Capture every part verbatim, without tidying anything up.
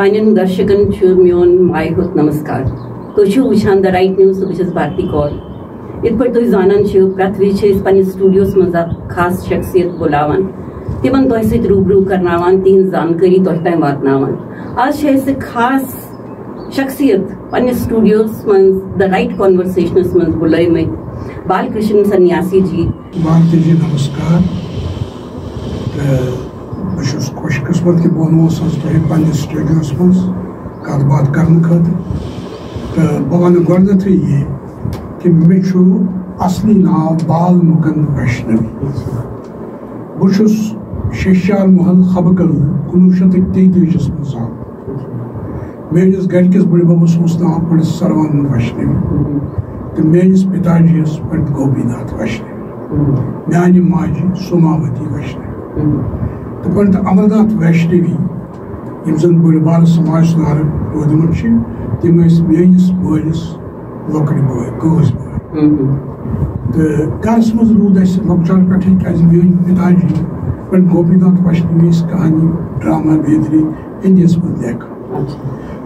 سانٮ۪ن درشکن چھُ میون مایہِ ہُنٛد نمسکار۔ تُہۍ چھِو وٕچھان The Right News تہٕ بہٕ چھَس بھارتی کول۔ یِتھ پٲٹھۍ تُہۍ زانان چھِو، پرٛٮ۪تھ وِزِ چھِ أسۍ پننِس studio-s منٛز اکھ خاص شخصیت بُلاوان، تِمن تۄہہِ سۭتۍ روٗبرو کرناوان، تِہنٛز زانکٲری تۄہہِ تام واتناوان۔ آز چھِ اَسہِ خاص شخصیت پننِس studio-s منٛز The Right Conversation-س منٛز بُلٲومٕتۍ، بال کرشن سنیاسی جی۔ بھارتی جی، نمسکار۔ تہٕ بہٕ چھُس خۄش قٕسمت کہِ بہٕ اوسُس تۄہہِ پننِس studio-s منٛز کتھ باتھ کرنہٕ خٲطرٕ۔ تہٕ بہٕ ونہٕ گۄڈٕنیتھٕے یہِ کہِ مےٚ چھُ اصلی ناو بال مُکند ویشنوی۔ بہٕ چھُس شیشال محل، حبہٕ کدلہٕ، کُنوُہ شیٚتھ تہٕ تیٚتٲجِس منٛز زامُت۔ میٲنِس گرِکِس بٕڈِببس اوس ناو پنڈت سروانند ویشنوی، تہٕ میٲنِس پِتاجی یَس پنڈت گوپی ناتھ ویشنوی۔ میانہِ ماجہِ سوماوتی ویشنوی۔ تہٕ پنڈت امرناتھ ویشنوی، یِم زن بٔڑۍ بارٕ سماج سُدھارک روٗدمٕتۍ چھِ، تِم ٲسۍ میٲنِس مٲلِس لۄکٕٹۍ بٲے، کٲنٛسہِ بٲے۔ تہٕ گرس منٛز روٗد اَسہِ لۄکچار پٮ۪ٹھٕے، کیازِ میٲنۍ پِتاجی پنڈت گوپی ناتھ ویشنوی ٲسۍ کہانی، ڈرامہ بیترِ ہندیس منٛز لیکھان۔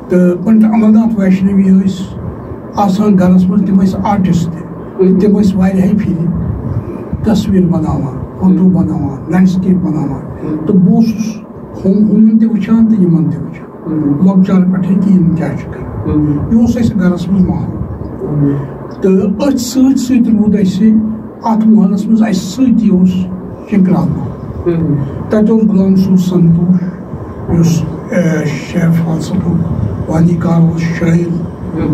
تہٕ پنڈت امرناتھ ویشنوی ٲسۍ آسان گرس منٛز، تِم ٲسۍ آرٹسٹ تہِ۔ تِم ٲسۍ واریاہہِ پھِرِ تصویر بناوان، فوٹو بناوان، لینڈسکیپ بناوان۔ تہٕ بہٕ اوسُس ہُم، ہُمن تہِ وٕچھان تہٕ یِمن تہِ وٕچھان۔ لۄکچار پٮ۪ٹھے کہِ یِم کیٛاہ چھِ کران۔ یہِ اوس اَسہِ گرس منٛز ماحول۔ تہٕ أتھۍ سۭتۍ سۭتۍ روٗد اَسہِ اَتھ محلس منٛز، اَسہِ سۭتی اوس شنکرال محل۔ تَتہِ اوس غلام رسول سنتوش، یُس، اے، شیخ فلسفُک وانی کار اوس، شٲعر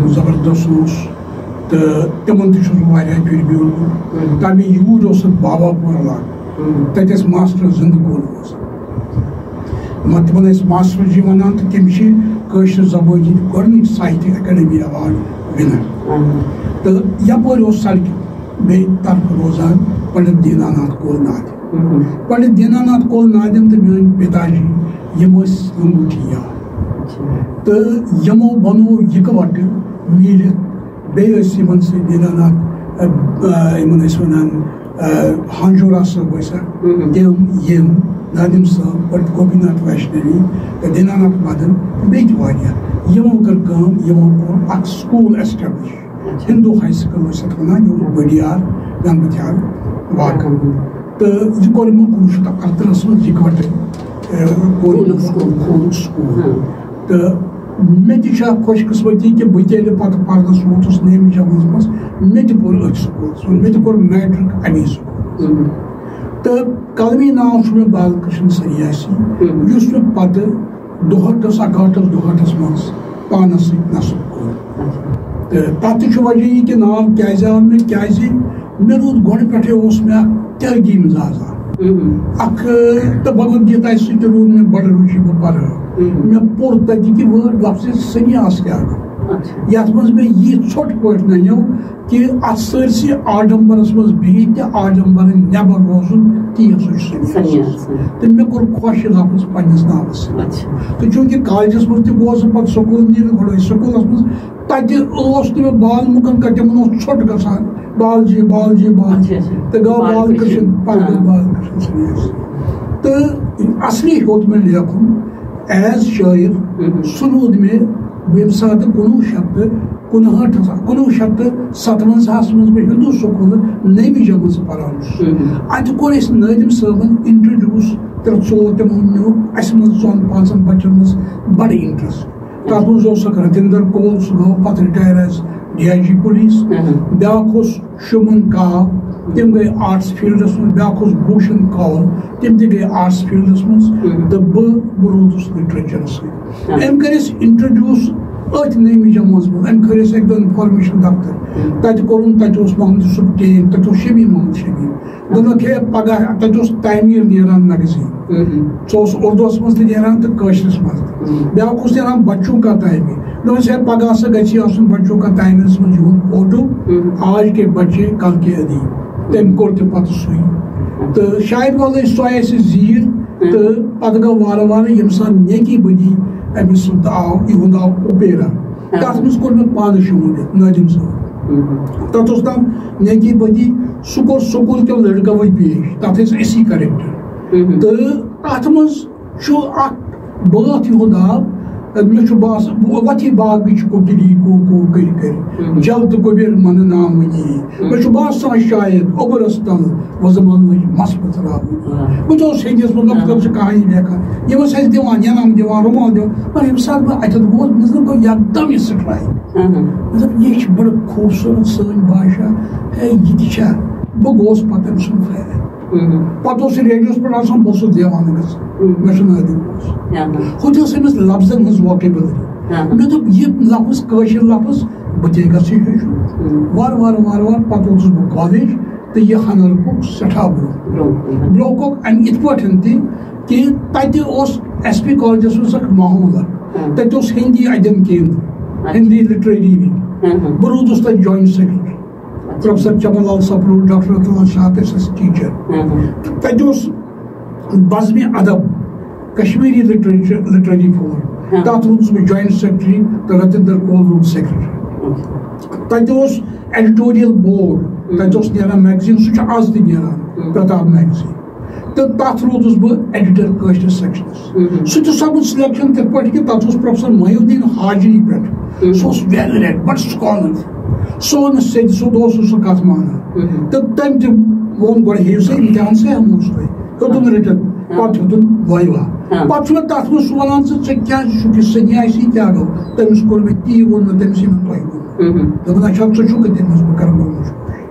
زبردست اوس۔ تہٕ تِمن تہِ چھُس بہٕ واریاہ پھِرِ میوٗلمُت۔ تَمہِ یوٗرۍ اوس اَتھ بابا پوٗر علاقہٕ۔ تَتہِ ٲسۍ ماسٹر زِندٕ کول اوس۔ مطلب، تِمن ٲسۍ ماسٹر جی وَنان، تہٕ تِم چھِ کٲشِر زبٲنۍ ہِنٛدۍ گۄڈٕنِکۍ ساہتیہ اکیڈمی ایوارڈ winner۔ تہٕ یَپٲرۍ اوس سڑکہِ بیٚیہِ طرفہٕ روزان پنڈت دینا ناتھ کول ناتھ۔ پنڈت دینا ناتھ کول ناتھن تہٕ میٲنۍ پِتاجی، یِم ٲسۍ لنگوٹی یار۔ تہٕ یِمو بنوو یِکوٹہٕ میٖلِتھ، بیٚیہِ ٲسۍ یِمن سۭتۍ دینا ناتھ، ا، ا، یِمن ٲسۍ وَنان، ا، ہانجورا صٲب ٲسۍ اکھ، تِم یِم نادم صٲب، پنڈت گوپی ناتھ ویشنوی، تہٕ دینا ناتھ مدن، بیٚیہِ تہِ واریاہ۔ یِمو کٔر کٲم، یِمو کوٚر اکھ سکوٗل establish۔ ہندو ہاے سکول ٲسۍ یَتھ وَنان، یہِ اوس بٔڈیار گنبتیار واقع۔ تہٕ یہِ کوٚر یِمو کُنوُہ شیٚتھ تہٕ اَرترٛہَس منٛز یِکوَٹہٕ، اَ، کوٚر یِمو کوٚر سکوٗل۔ تہٕ مےٚ تہِ چھِ اَکھ خۄش قٕسمتی کہِ بہٕ تہِ ییٚلہِ پَتہٕ پَرنَس ووتُس نٔیمہِ جمٲژ منٛز، مےٚ تہِ پوٚر أتھۍ سکوٗلَس منٛز، مےٚ تہِ کوٚر میٹرک اَمی سکوٗلَس منٛز۔ تہٕ قلمی ناو چھُ مےٚ بال کرشن سنیاسی، یُس مےٚ پَتہٕ دُہٲٹھس، اکہٲٹھس، دُہٲٹھس منٛز پانس سۭتۍ نصب کوٚر۔ تہٕ تتھ تہِ چھُ وجہ یہِ کہِ ناو کیازِ آو مےٚ، کیازِ مےٚ روٗد گۄڈٕ پٮ۪ٹھے اوس مےٚ اکھ تیٲگی مزاج اکھ۔ اکھ، تہٕ بھگوت گیتا سۭتۍ تہِ روٗد مےٚ بڑٕ رُچی، بہٕ پرٕ۔ مےٚ پوٚر تتہِ کہِ word لفظ سنیاس کیٛاہ گوٚو۔ یتھ منٛز مےٚ یہِ ژھۄٹھ پٲٹھۍ ننیو کہِ اتھ سٲرسٕے آڈمبرس منٛز بِہِتھ تہِ آڈمبرن نٮ۪بر روزُن، تی ہسا چھُ سنیاس۔ سنیاس۔ تہٕ مےٚ کوٚر خۄش یہِ لفظ پننِس ناوس سۭتۍ۔ تہٕ چوٗنٛکہِ کالجس منٛز تہِ گوس بہٕ پتہٕ سکوٗل نیٖرِتھ، گۄڈٕ ٲسۍ سکوٗلس منٛز، تتہِ اوس نہٕ مےٚ بال مُکن کتہِ تِمن اوس ژھۄٹھ گژھان، بال جی، بال جی، بال جی۔ اچھا، اچھا۔ تہٕ گوٚو بال بال کرشن۔ کرشن، پتہٕ گوٚو ہاں۔ بال کرشن سنیاس۔ تہٕ اصلی ہیوٚت مےٚ لیکھُن as شٲعر، سُہ روٗد مےٚ ییٚمہِ ساتہٕ کُنوُہ شیٚتھ تہٕ کُنہٲٹھس، کُنوُہ شیٚتھ تہٕ ستونزاہس منٛز بہٕ ہندو سکوٗلہٕ نٔیمہِ جمٲژ پران چھُس۔ اتہِ کوٚر اَسہِ نٲدِم صٲبن introduce تہٕ ژور تِمو نیوٗ اَسہِ منٛز ژۄن پانٛژن بچن منٛز بڑٕ interest۔ تَتھ منٛز اوس اکھ رتندر کول، سُہ گوٚو پتہٕ retire as D I G police۔ بیٛاکھ اوس شُمن کاو، تِم گٔے arts field-س منٛز، بیٛاکھ اوس بھوشن کول، تِم تہِ گٔے arts field-س منٛز۔ تہٕ بہٕ، بہٕ روٗدُس literature-س سۭتۍ۔ أمۍ کٔرۍ أسۍ introduce أتھۍ نٔیمہِ جمٲژ منٛز، أمۍ کھٲرۍ أسۍ اَکہِ دۄہ information دفتر۔ تَتہِ کوٚرُن، تَتہِ اوس محمد یوسف ٹینگ، تَتہِ اوس شبیر محمد شبیر۔ دوٚپنَکھ، ہے، پگاہ تَتہِ اوس تعمیٖر نیران magazine۔ سُہ اوس اردوس منٛز تہِ نیران تہٕ کٲشرِس منٛز تہِ۔ بیٛاکھ اوس نیران بچوں کا تعمیٖر۔ دوٚپمَس، ہے، پگاہ ہسا گژھِ آسُن بچوں کا تعمیٖرَس منٛز یِہُنٛد فوٹو، آج کے بچے کل کے ادیٖب۔ تٔمۍ کوٚر تہِ پتہٕ سُے۔ تہٕ شاید وَلہٕ أسۍ سۄے اَسہِ زیٖر۔ تہٕ پتہٕ گوٚو وارٕ وارٕ ییٚمہِ ساتہٕ نیکی بدی أمِس سُنٛد آو، یِہُنٛد آو اوپیرا۔ تَتھ منٛز کوٚر مےٚ پانہٕ شموٗلیت، نٲدِم صٲب۔ تَتھ اوس ناو نیکی بدی، سُہ کوٚر سکوٗل کیو لڑکوٕے پیش، تَتھ ٲسۍ أسی character۔ تہٕ اَتھ منٛز چھُ اَکھ بٲتھ یِہُنٛد آو، مےٚ چھُ باسان، بہٕ وۄتھی باغٕچ کُکِلی کوٗ کوٗ کٔرۍ کٔرۍ، ہُم۔ جل تہٕ کُبیر منہٕ نام وٕنی۔ ہُم۔ مےٚ چھُ باسان شاید اوٚبرس تل وۄزمل لٔج مس پٔژراوٕنۍ۔ آ۔ بہٕ تہِ اوسُس ہیٚنٛدِس منٛز، آ۔ مطلب، ژٕ کہانی لیکھان، یِم ٲسۍ اَسہِ دِوان، انعام دِوان، رُمال دِوان، مگر ییٚمہِ ساتہٕ بہٕ اَتٮ۪تھ ووت، مےٚ دوٚپ، بہٕ یکدم یہِ سٹرایک۔ آ۔ مطلب، یہِ چھِ بڑٕ خوٗبصوٗرت سٲنۍ باشا، ہے، یہِ تہِ چھا؟ بہٕ گوس پتہٕ أمۍ سُنٛد فین۔ ہُم۔ پتہٕ اوس یہِ ریڈیوس پٮ۪ٹھ آسان، بہٕ اوسُس دیوانہٕ گژھان۔ ہُم۔ مےٚ چھُ نادِم اوس۔ آ۔ ہُتہِ ٲس أمِس لفظن ہٕنٛز vocabulary۔ آ۔ مےٚ دوٚپ، یہِ لفظ، کٲشِر لفظ، بہٕ تہِ گژھٕ یہِ ہیٚچھُن۔ ہُم۔ وارٕ وارٕ وارٕ وارٕ پتہٕ ووتُس بہٕ کالج، تہٕ یہِ ہنر پوٚک سٮ۪ٹھاہ برونٛہہ۔ برونٛہہ کُن۔ برونٛہہ کُن اَمہِ یِتھ پٲٹھۍ تہِ کہِ تَتہِ اوس ایس پی کالجس منٛز اکھ ماحول اکھ۔ ہاں۔ تَتہِ اوس ہِندی ادین کیندر، اچھا۔ Hindi literary wing. ہاں، ہاں۔ بہٕ روٗدُس تَتہِ جوائنٹ سیکرٹری۔ اچھا۔ پروفیسر چمن لال سپرو، ڈاکٹر رتن لال شاہ تہِ ٲسۍ اَسہِ ٹیچر۔ ہاں، ہاں۔ تہٕ تَتہِ اوس بزمِ ادب کشمیری لٹریچر، لٹریری فورم۔ ہاں۔ تَتھ روٗدُس بہٕ جوائنٹ سیکرٹری تہٕ رتندر کول روٗد سیکرٹری۔ اچھا۔ تَتہِ اوس ایڈیٹوریل بورڈ، ہم۔ تَتہِ اوس نیران میگزیٖن، سُہ چھُ آز تہِ نیران، ہم۔ پرتاب میگزیٖن۔ تہٕ تَتھ روٗدُس بہٕ ایڈیٹر کٲشرِس سیکشنس۔ ہم۔ سُہ تہِ سپُد سلیکشن تِتھ پٲٹھۍ کہِ تَتھ اوس پروفیسر محی الدین حاجری پٮ۪ٹھ۔ ہم۔ سُہ اوس ویل ریڈ، بڑٕ سکالر۔ سُہ اوس نہٕ سیٚدِ سیوٚد اوس نہٕ سُہ کَتھ مانان۔ ہم۔ تہٕ تٔمۍ تہِ ووٚن گۄڈٕ، ہیٚیِو سا امتحان، سا ہٮ۪مو سُہ تۄہہِ۔ ہیوٚتُن رِٹن، ہاں۔ پَتہٕ ہیوٚتُن وایوا۔ ہاں۔ پَتہٕ چھُ مےٚ تَتھ منٛز سُہ وَنان، ژٕ، ژٕ کیٛازِ چھُکھ یہِ سنیاسی کیٛاہ گوٚو؟ تٔمِس کوٚر مےٚ تی ووٚن مےٚ تٔمِس، یہِ مےٚ تۄہہِ ووٚن۔ ہم۔ دوٚپُن، اچھا، ژٕ چھُکھ تٔمِس بہٕ کَرٕ برونٛہہ۔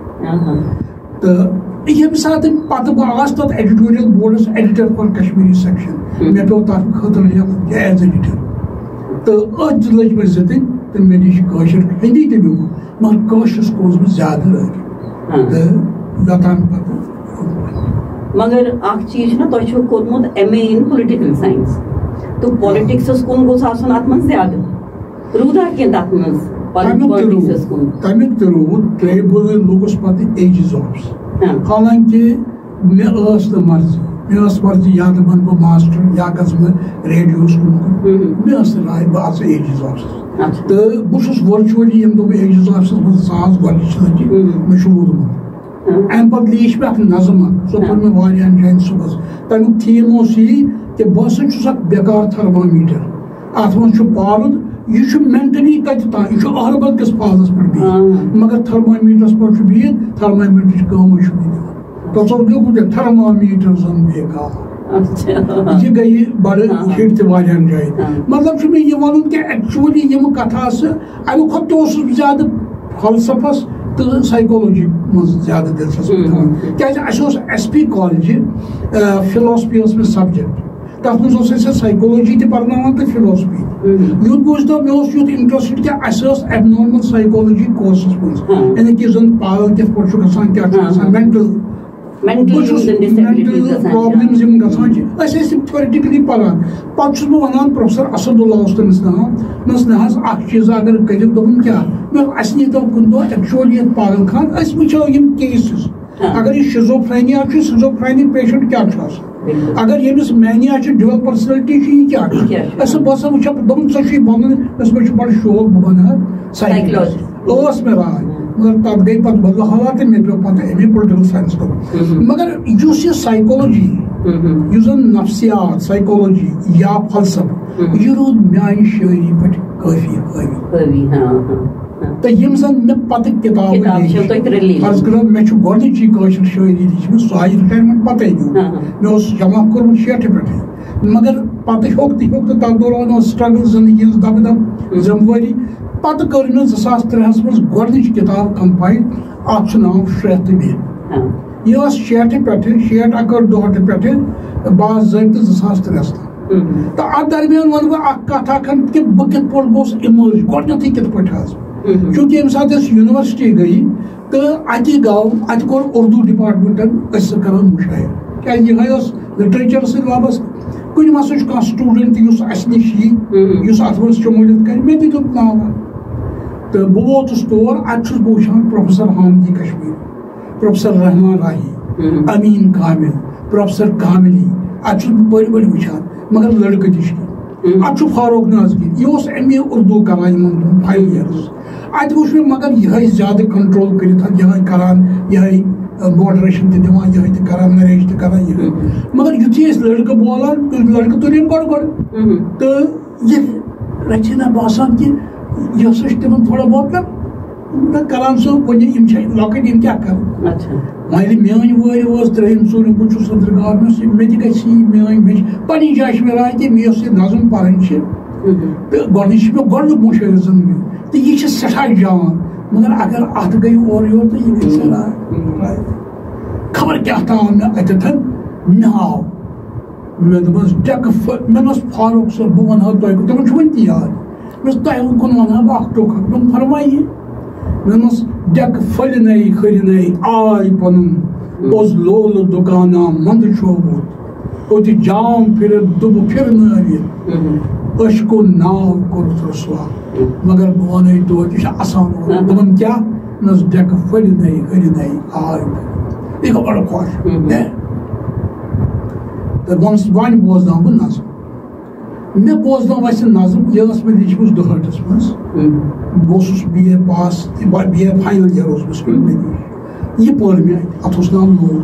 آہا۔ تہٕ ییٚمہِ ساتہٕ پَتہٕ بہٕ آس تَتھ ایڈیٹوریل بورڈَس ایڈیٹر فار کشمیری سیکشن، ہم۔ مےٚ پیوٚو تَتھ خٲطرٕ لیکھُن کہِ ایز ایڈیٹر۔ تہٕ أتھۍ لٔج مےٚ زِتٕنۍ تہٕ مےٚ لیٚچھ کٲشِر، ہِندی تہِ لیوٚکھُن، مگر کٲشرِس کوٚرُس بہٕ زیادٕ رٲغِب۔ ہاں۔ تہٕ یوٚتام پَتہٕ۔ مگر اکھ چیٖز چھُنہ، تۄہہِ چھُو کوٚرمُت M A in political science، تہٕ پالٹکسس کُن گوٚژھ آسُن اتھ منٛز زیادٕ۔ روٗدا کینٛہہ تتھ منٛز پال-، تمیُک تہِ پالٹکسس روٗد، کُن؟ تمیُک تہِ روٗد، تہٕ بہٕ لوٚگُس پتہٕ اے جیز آفسس۔ ہاں۔ حالانکہ مےٚ ٲس نہٕ مرضی، مےٚ ٲس مرضی یا دپان بہٕ ماسٹر یا گژھٕ بہٕ ریڈیوس کُن کُن۔ ہُم۔ مےٚ ٲس نہٕ راے بہٕ اژٕ اے جیز آفسس۔ اچھا۔ تہٕ بہٕ چھُس ورچولی ییٚمہِ دۄہ بہٕ اے جیز آفسس منٛز ژاس گۄڈنِچہِ لٹہِ، ہُم۔ مےٚ چھُ ووٚنمُت۔ ہاں۔ اَمہِ پَتہٕ لیٖچھ مےٚ اَکھ نظم اَکھ، سۄ پٔر ہاں۔ مےٚ واریاہَن جایَن صُبحَس۔ تَمیُک تھیٖم اوس یی کہِ بہٕ ہسا چھُس اَکھ بیکار تھرمامیٖٹر۔ اَتھ منٛز چھُ پاورُن، یہِ چھُ مینٹلی کَتہِ تام، یہِ چھُ اَہربَل کِس پہلَس پٮ۪ٹھ بِہِتھ۔ ہاں۔ مگر تھرمامیٖٹرَس پٮ۪ٹھ چھُ بِہِتھ، تھرمامیٖٹرٕچ کٲمٕے چھُنہٕ یہِ دِوان۔ تصوُر گوٚو کُنہِ جایہِ؟ تھرمامیٖٹر زَن بیکار۔ اچھا۔ یہِ گٔیہِ بَڑٕ ہاں۔ ہِٹ تہِ واریاہَن جایَن۔ ہاں۔ مطلب چھُ مےٚ یہِ وَنُن کہِ ایکچُؤلی یِم کَتھٕ آسہٕ، اَمہِ کھۄتہٕ تہِ اوسُس بہٕ زیادٕ فلسفس تہٕ سایکولوجی منٛز زیادٕ دلچسپی ہم۔ تھاوان۔ کیازِ اَسہِ اوس ایس پی کالجہِ، آ، فلاسفی ٲس مےٚ سبجیکٹ۔ تَتھ منٛز اوس اَسہِ سایکولوجی تہِ پرناوان تہٕ فلاسفی تہِ۔ ہم۔ یُتھ بوٗزتو، مےٚ اوس یُتھ انٹرسٹ کہِ اَسہِ ٲس ایبنارمل سایکولوجی کورسس منٛز۔ ہم۔ یعنی کہِ زن پاگل کِتھ پٲٹھۍ چھُ گژھان، کیٛاہ چھُ ہم۔ گژھان، مینٹل منٹل بہٕ چھُس یِم زَن ڈِس ایبلٹیٖز مینٹل گژھان چھِ۔ پرابلمز یِم گژھان چھِ، أسۍ ٲسۍ تِم تھیوریٹیکلی پران۔ پتہٕ چھُس بہٕ وَنان، پروفیسر اسد اللہ اوس تٔمِس ناو، مےٚ اوس نہ حظ اَکھ چیٖز اگر کٔرِو، دوٚپُن کیٛاہ؟ مےٚ دوٚپ، اَسہِ نیٖتو کُنہِ دۄہ ایکچُؤلی یَتھ پاگل خان، أسۍ وٕچھو یِم کیسز۔ ہاں۔ اگر یہِ شِزوفرینیا چھُ، شِزوفرینک پیشنٹ کیٛاہ چھُ آسان؟ بِلکُل۔ اگر ییٚمِس مینیا چھِ، ڈیول پرسنلٹی چھِ، یہِ کیٛاہ چھُ؟ یہِ کیٛاہ چھُ؟ أسۍ بہٕ ہسا وٕچھِ ہا، دوٚپُن، ژےٚ چھُے بَنُن، مےٚ دوٚپمَس، مےٚ چھُ بَڑٕ شوق، بہٕ بَنہٕ ہا سایکولوجسٹ۔ سایکولوجسٹ۔ ٲس مےٚ راے، مگر تَتھ گٔے پَتہٕ بدلہٕ حالات تہٕ مےٚ پیوٚو پَتہٕ ایم اے پُلٹِکَل ساینَس کَرُن۔ ہم۔ مگر یُس یہِ سایکولوجی، ہم۔ یُس زَن نفسیات، سایکولوجی یا فلسفہٕ، ہم۔ یہِ روٗد میٛانہِ شٲعری پٮ۪ٹھ کٲفی حٲوی۔ حٲوی، ہاں، ہاں، ہاں۔ تہٕ یِم زَن مےٚ پَتہٕ کِتابہٕ کِتابہٕ چھَو لیٚچھِ، تۄہہِ ترٛےٚ لیٚچھِ۔ فرض کٔرِو، مےٚ چھُ گۄڈٕنِچی کٲشِر شٲعری لیٚچھمٕژ، سۄ آیہِ رِٹایَرمٮ۪نٛٹ پَتَے دیُت۔ ہاں، ہاں۔ مےٚ اوس جمع کوٚرمُت شیٹھِ پٮ۪ٹھٕے۔ مگر پتہٕ ہیوٚک تہٕ ہیوٚک تہٕ تتھ دوران اوس struggle، زندگی ہٕنٛز دبہٕ دب، ذمہٕ وٲری۔ پتہٕ کٔر مےٚ زٕ ساس ترٛےٚ ہس منٛز گۄڈنِچ کتاب compile، اتھ چھُ ناو شرٛیٚتھ تہٕ مےٚ۔ ہاں۔ یہِ ٲس شیٹھِ پٮ۪ٹھٕ، شیٹھ اکٲٹھ دُہٲٹھ پٮ۪ٹھٕ باضٲبطہٕ زٕ ساس ترٛےٚ ہس تام۔ ہم۔ تہٕ اتھ درمیان ونہٕ بہٕ اکھ کتھ اکھ ہن کہِ بہٕ کِتھ پٲٹھۍ گوٚوس emerge، گۄڈنیتھٕے کِتھ پٲٹھۍ آس بہٕ۔ ہم۔ چونکہ ییٚمہِ ساتہٕ أسۍ یونیورسٹی گٔیہِ، تہٕ اَتہِ گوٚو، اَتہِ کوٚر اردو ڈپارٹمنٹن أسۍ سۭتۍ کران مُشاعرٕ، کیازِ یِہے ٲس لٹریچرس سۭتۍ وابستہٕ۔ کُنہِ ما سا چھُ کانٛہہ student یُس اَسہِ نِش یی، ہم۔ یُس اَتھ منٛز شموٗلیت کرِ، مےٚ تہِ دیُت ناو۔ تہٕ بہٕ ووتُس تور، اَتہِ چھُس بہٕ وٕچھان پروفیسر حامدی کشمیٖر، پروفیسر رحمان راہی، ہم۔ امین کامل، پروفیسر کاملی، اَتہِ چھُس بہٕ بٔڑۍ بٔڑۍ وٕچھان، مگر لڑکہٕ تہِ چھِ۔ ہم۔ اَتہِ چھُ فاروق نازگیٖر، یہِ اوس ایم اے اردو کران یِمن دۄہن، five years۔ اَتہِ وٕچھ مےٚ مگر یِہے زیادٕ control کٔرِتھ، یِہے کران، یِہے، آ، moderation تہِ دِوان، یِہے تہِ کران، narrate تہِ کران، یِہے۔ ہم۔ مگر یُتھُے أسۍ لڑکہٕ بولان، تہٕ لڑکہٕ تُلِن گۄڈٕ گۄڈٕ۔ ہم۔ تہٕ یہِ رَژھِ ہنا باسان کہِ یہِ ہسا چھِ تِمن تھوڑا بہت نہ، نہ کران سُہ وۄنۍ، یِم چھِ لۄکٕٹۍ، یِم کیٛاہ کرن؟ اچھا۔ وۄنۍ ییٚلہِ میٲنۍ وٲرۍ وٲژ ترٛیٚیِم، ژوٗرِم، بہٕ چھُس أنٛدرٕ گارمنٹس، مےٚ تہِ گژھِ یہِ میٲنۍ، مےٚ چھِ پنٕنۍ جاے چھِ مےٚ راے کہِ مےٚ یۄس یہِ نظم پرٕنۍ چھِ، مہم۔ تہٕ گۄڈٕنِچ چھِ مےٚ گۄڈٕنیُک مُشٲعرٕ زن مےٚ، تہٕ یہِ چھِ سٮ۪ٹھاہ جان، مگر اگر اتھ گٔیہِ اورٕ یورٕ تہٕ یہِ گٔیہِ مہم۔ سٮ۪ٹھاہ۔ خبر کیٛاہ تام مےٚ اتٮ۪تھ، مےٚ آو مےٚ دوٚپمَس، "ڈٮ۪کہٕ پھٔ-، مےٚ دوٚپمَس، فاروق صٲب، بہٕ وَنہٕ ہا تۄہہِ، تِمَن چھُ وٕنہِ تہِ یاد۔ مےٚ دوٚپمَس، تۄہہِ کُن وَنہٕ ہا بہٕ اَکھ ٹوٚکھ اَکھ۔" دوٚپُن، "فرمٲیِو۔" مےٚ دوٚپمَس، "ڈٮ۪کہٕ پھٔلۍ نَے، کھٔلۍ نَے، آے پَنُن، اوس لولہٕ دُکانہ منٛدٕ چھومُت۔ اوٚتہِ جام پھِرِتھ دوٚپُکھ پھِرنٲوِتھ۔ أچھ کوٚر ناو کوٚرُتھ رُسوا۔ مگر بہٕ وَنَے توتہِ، یہِ چھُ آسان۔ دوٚپُن، کیٛاہ؟" نس ڈٮ۪کہٕ پھٔلۍ نَے، ہٕرِ نَے، آے پھٔلۍ۔ یہِ گوٚو بڑٕ خۄش۔ مہم۔ ہے۔ تہٕ وۄنۍ، وۄنۍ بوزناو بہٕ نظم۔ مےٚ بوزنٲو اَسہِ نظم، یہِ ٲس مےٚ لیٖچھمٕژ دُہٲٹھس منٛز۔ مہم۔ بہٕ اوسُس B A pass, B A final year اوسُس بہٕ مےٚ لیٖچھ۔ یہِ پٔر مےٚ، اَتھ اوس ناو لول۔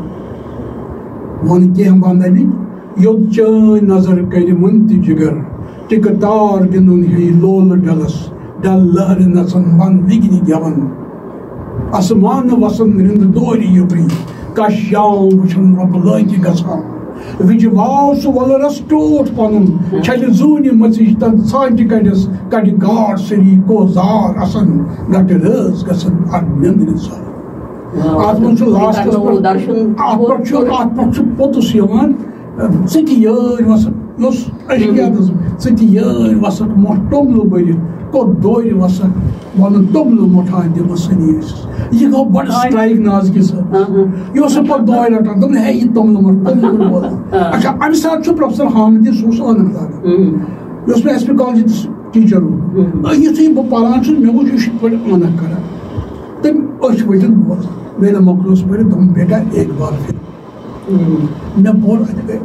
وۄنۍ کینٛہہ بنٛد اَمِکۍ۔ یوٚت چٲنۍ نظر کرِ وُنہِ تہِ جگر، ٹِکہٕ تار گِنٛدُن ہیٚیہِ لولہٕ ڈلس، ڈل لہرِ نژن ون وِگنہِ گٮ۪ون۔ اسمانہٕ وسن رِنٛدٕ دورِ یُتُے، کش شام وٕچھن رۄپہٕ لٲگہِ گژھان۔ وِجہِ واو سُہ وۄلرس ٹوٹھ پنُن، چھلہِ زوٗنہِ مٔژِج تن ژھانٛٹہِ کڑٮ۪س، کڑِ گاڈ سری کوزار اسن، گٹہٕ رٲژ گژھن اتھ نیٚنٛدرِ ژاو۔ واہ۔ اتھ منٛز چھُ لاسٹس پٮ۪ٹھ، درشن اتھ پٮ۪ٹھ چھُ، اتھ پٮ۪ٹھ چھُ پوٚتُس یِوان، ژٕ تہِ یٲرۍ وسکھ، یۄس عشقیاتس، ژٕ تہِ یٲرۍ وسکھ، مۄٹھ توٚملہٕ بٔرِتھ، کوٚت دورِ وسکھ، وَنُن توٚملہٕ مۄٹھا دِمہٕ سنی ٲسِس۔ یہِ گوٚو بڑٕ آے۔ سٹرایک نازکہِ صٲب۔ اہن۔ یہِ اوس سُہ پتہٕ دورِ رٹان، دوٚپُن، "ہے، یہِ توٚملہٕ مۄٹھ، توٚملہٕ مۄٹھ بوزان۔" اچھا، اَمہِ ساتہٕ چھُ پروفیسر حامد یوسف اوس عٲنکہٕ لاگان۔ یہِ اوس مےٚ ایس پی کالجہِ ٹیٖچر روٗدمُت۔ یُتھُے بہٕ پران چھُس، مےٚ وُچھ، یہِ چھُ یِتھ پٲٹھۍ عٲنکہٕ کران۔ تٔمۍ أچھ ؤتھِتھ بوزان۔ مےٚ ییٚلہِ مۄکلوس پٔرِتھ، دوٚپُن، "بیٹا، ایک بار پھر۔" مےٚ پوٚر اَتہِ گٔے،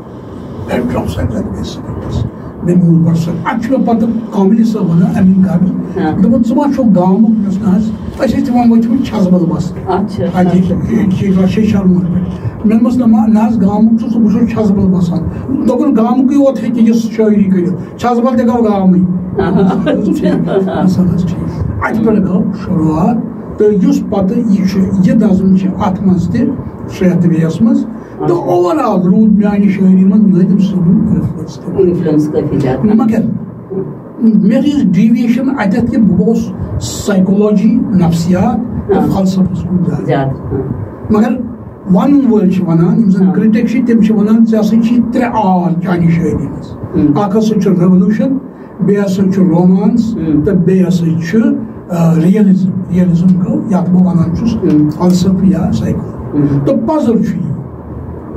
ہیڈ ڈراپ سایڈ اَتہِ گٔے سکوٗلَس۔ مےٚ میوٗل بَڑٕ سَخ۔ اَتہِ چھُ مےٚ پَتہٕ کاملی صٲب وَنان، اَمیٖن کامل۔ ہاں۔ دوٚپُن، "ژٕ ما چھُکھ گامُک؟" مےٚ ووٚنُس، "نہ حظ، أسۍ ٲسۍ تِمَن ؤتھۍ مٕتۍ چھَژٕبَل بَسنہِ۔" اچھا، اَتہِ اچھا۔ چھِ، ییٚتہِ چھِ ییٚتہِ چھِ شالمور پٮ۪ٹھ۔ مےٚ دوٚپمَس، "نہ ما، نہ حظ، گامُک چھُس نہٕ، بہٕ چھُس چھَژٕبَل بَسان۔" دوٚپُن، "گامُکُے یوت ہیٚکہِ یِژھ شٲعری کٔرِتھ، چھَژٕبَل تہِ گوٚو گامٕے۔" آہا۔ ٹھیٖک، اَصٕل حظ، ٹھیٖک۔ اَتہِ پٮ۪ٹھ گوٚو شروٗعات۔ تہٕ یُس پَتہٕ یہِ چھُ، یہِ نظم چھِ اَتھ منٛز تہِ، شیخ طبیعس منٛز۔ تہٕ اچھا۔ اوور آل روٗد میانہِ شٲعری منٛز نٲدِم صٲبُن انفلوئنس تہِ۔ انفلوئنس کٲفی زیادٕ۔ مگر مےٚ ٲس ڈیویشن اَتٮ۪تھ کہِ بہٕ گوٚوُس سائیکولوجی، نفسیات تہٕ ہاں۔ فلسفس کُن زیادٕ۔ زیادٕ، ہاں۔ مگر وَنَن وٲلۍ چھِ وَنان، یِم زَن ہاں۔ کرٹک چھِ، تِم چھِ وَنان، "ژےٚ ہسا چھِ ترٛےٚ آر چانہِ شٲعری منٛز۔" ہم۔ اَکھ ہسا چھُ ریولوشن، بیٚیہِ ہسا چھُ رومانس ہم۔ تہٕ بیٚیہِ ہسا چھُ، آ، ریئلزم۔ ریئلزم گوٚو یتھ بہٕ ونان چھُس ہم۔ فلسفہٕ یا سائیکو۔ ہم۔ تہٕ پزل چھُ یہِ۔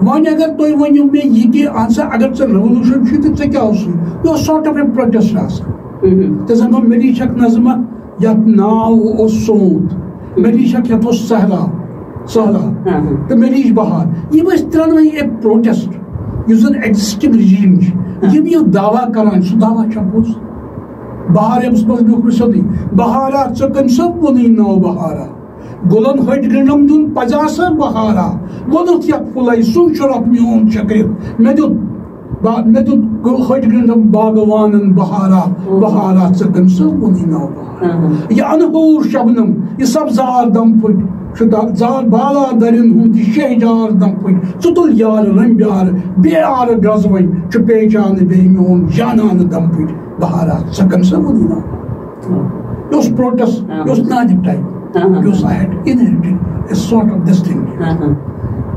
وۄنۍ اگر تُہۍ ؤنِو مےٚ یہِ کہِ اہن سا اگر ژےٚ ریولوشن چھُے تہٕ ژےٚ کیٛاہ اوسُے؟ یہِ اوس sort of a protest آسان۔ ہم۔ تہٕ زن گوٚو مےٚ لیٖچھکھ نظمہ یتھ ناو اوس سونت، مےٚ لیٖچھکھ یتھ اوس صحرا، صحرا۔ ہاں، ہاں۔ تہٕ مےٚ لیٖچھ بہار۔ یِم ٲسۍ ترٛنوَے اکھ protest۔ یُس زن existing regime چھُ، ہاں۔ یِم یہِ دعویٰ کران، سُہ دعویٰ چھا پوٚز؟ بہار ییٚمِس منٛز لیوٗکھ مےٚ سیوٚدُے، "بہارا، ژےٚ کٔمۍ سا ووٚنُے ناو بہارا؟ گُلن ۂٹۍ گنٛڈم دیُن پزیٛا سا بہارا؟ ووٚنُتھ یتھ پھُلے، سُے چھُ رب میون چھٔکرِتھ۔ مےٚ دیُت با-، مےٚ دیُت گُل ۂٹۍ گنٛڈم باغوانن بہارا، بہارا، ژےٚ کٔمۍ سا ووٚنُے ناو بہارا؟" ہاں، ہاں۔ یہِ انہور شبنم، یہِ سبزار دم پھٔٹۍ، چھُ دا-، زار بالا درٮ۪ن ہُنٛد تہِ شہجار دم پھٔٹۍ۔ ژٕ تُل یار رمبیار، بے آرٕ گرٛزوٕنۍ، چھُ پیچان بیٚیہِ میون جانان دم پھٔٹۍ۔ بہارا، ژٕ کٔمۍ سا ووٚنُے ناو؟ یہِ اوس protest، ہاں۔ یہِ اوس نادِک type۔ ہاں، ہاں۔ یہِ اوس I had inherited a sort of this thing۔ ہاں، ہاں۔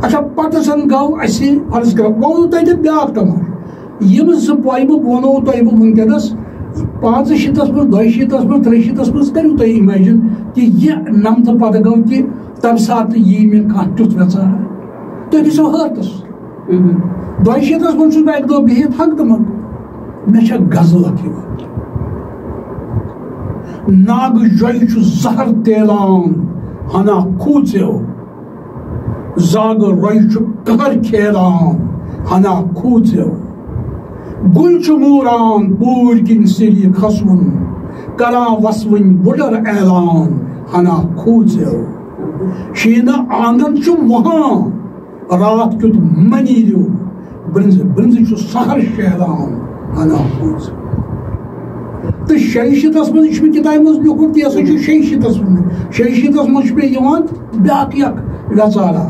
اچھا، پتہٕ زن گوٚو اَسہِ، فرض کرو، ووٚنوٕ تۄہہِ تۄہہِ بیٛاکھ تماشہٕ۔ یِم زٕ پویمہٕ ووٚنو تۄہہِ بہٕ وٕنکیٚنس، پانٛژٕ شیٖتس منٛز، دۄیہِ شیٖتس منٛز، ترٛیہِ شیٖتس منٛز، کٔرِو تُہۍ imagine کہِ یہِ نمتہٕ پتہٕ گوٚو کہِ تمہِ ساتہٕ یی مےٚ کانٛہہ تیُتھ ویژھا۔ تُہۍ گٔژھِو حٲرتس۔ مہم۔ دۄیہِ شیٖتس منٛز چھُس بہٕ اکہِ دۄہ بِہِتھ ہنٛگتہٕ منٛگہٕ، مےٚ چھےٚ غزل اکھ یِوان۔ ناگہٕ جۄیہِ چھُ زہر تیلان، ہنا کھوٗژیو۔ زاگہٕ رۄیہِ چھُ قہر کھیلان، ہنا کھوٗژیو۔ گُلۍ چھُ موران پوٗرۍ کِنۍ سیٚلہِ کھسوُن، کران وسوٕنۍ وُڈر اعلان، ہنا کھوٗژیو۔ شیٖنہٕ آنگن چھُ وُہان، راتھ کیُتھ مٔنیٖریو، برنزِ برنزِ چھُ سحر شیہلان، ہنا کھوٗژیو۔ تہٕ شیٚیہِ شیٖتس منٛز، یہِ چھُ مےٚ کِتابہِ منٛز لیوٗکھمُت، یہِ ہسا چھُ شیٚیہِ شیٖتس منٛز، شیٚیہِ شیٖتس منٛز چھُ مےٚ یِوان بیٛاکھ اکھ وٮ۪ژارا۔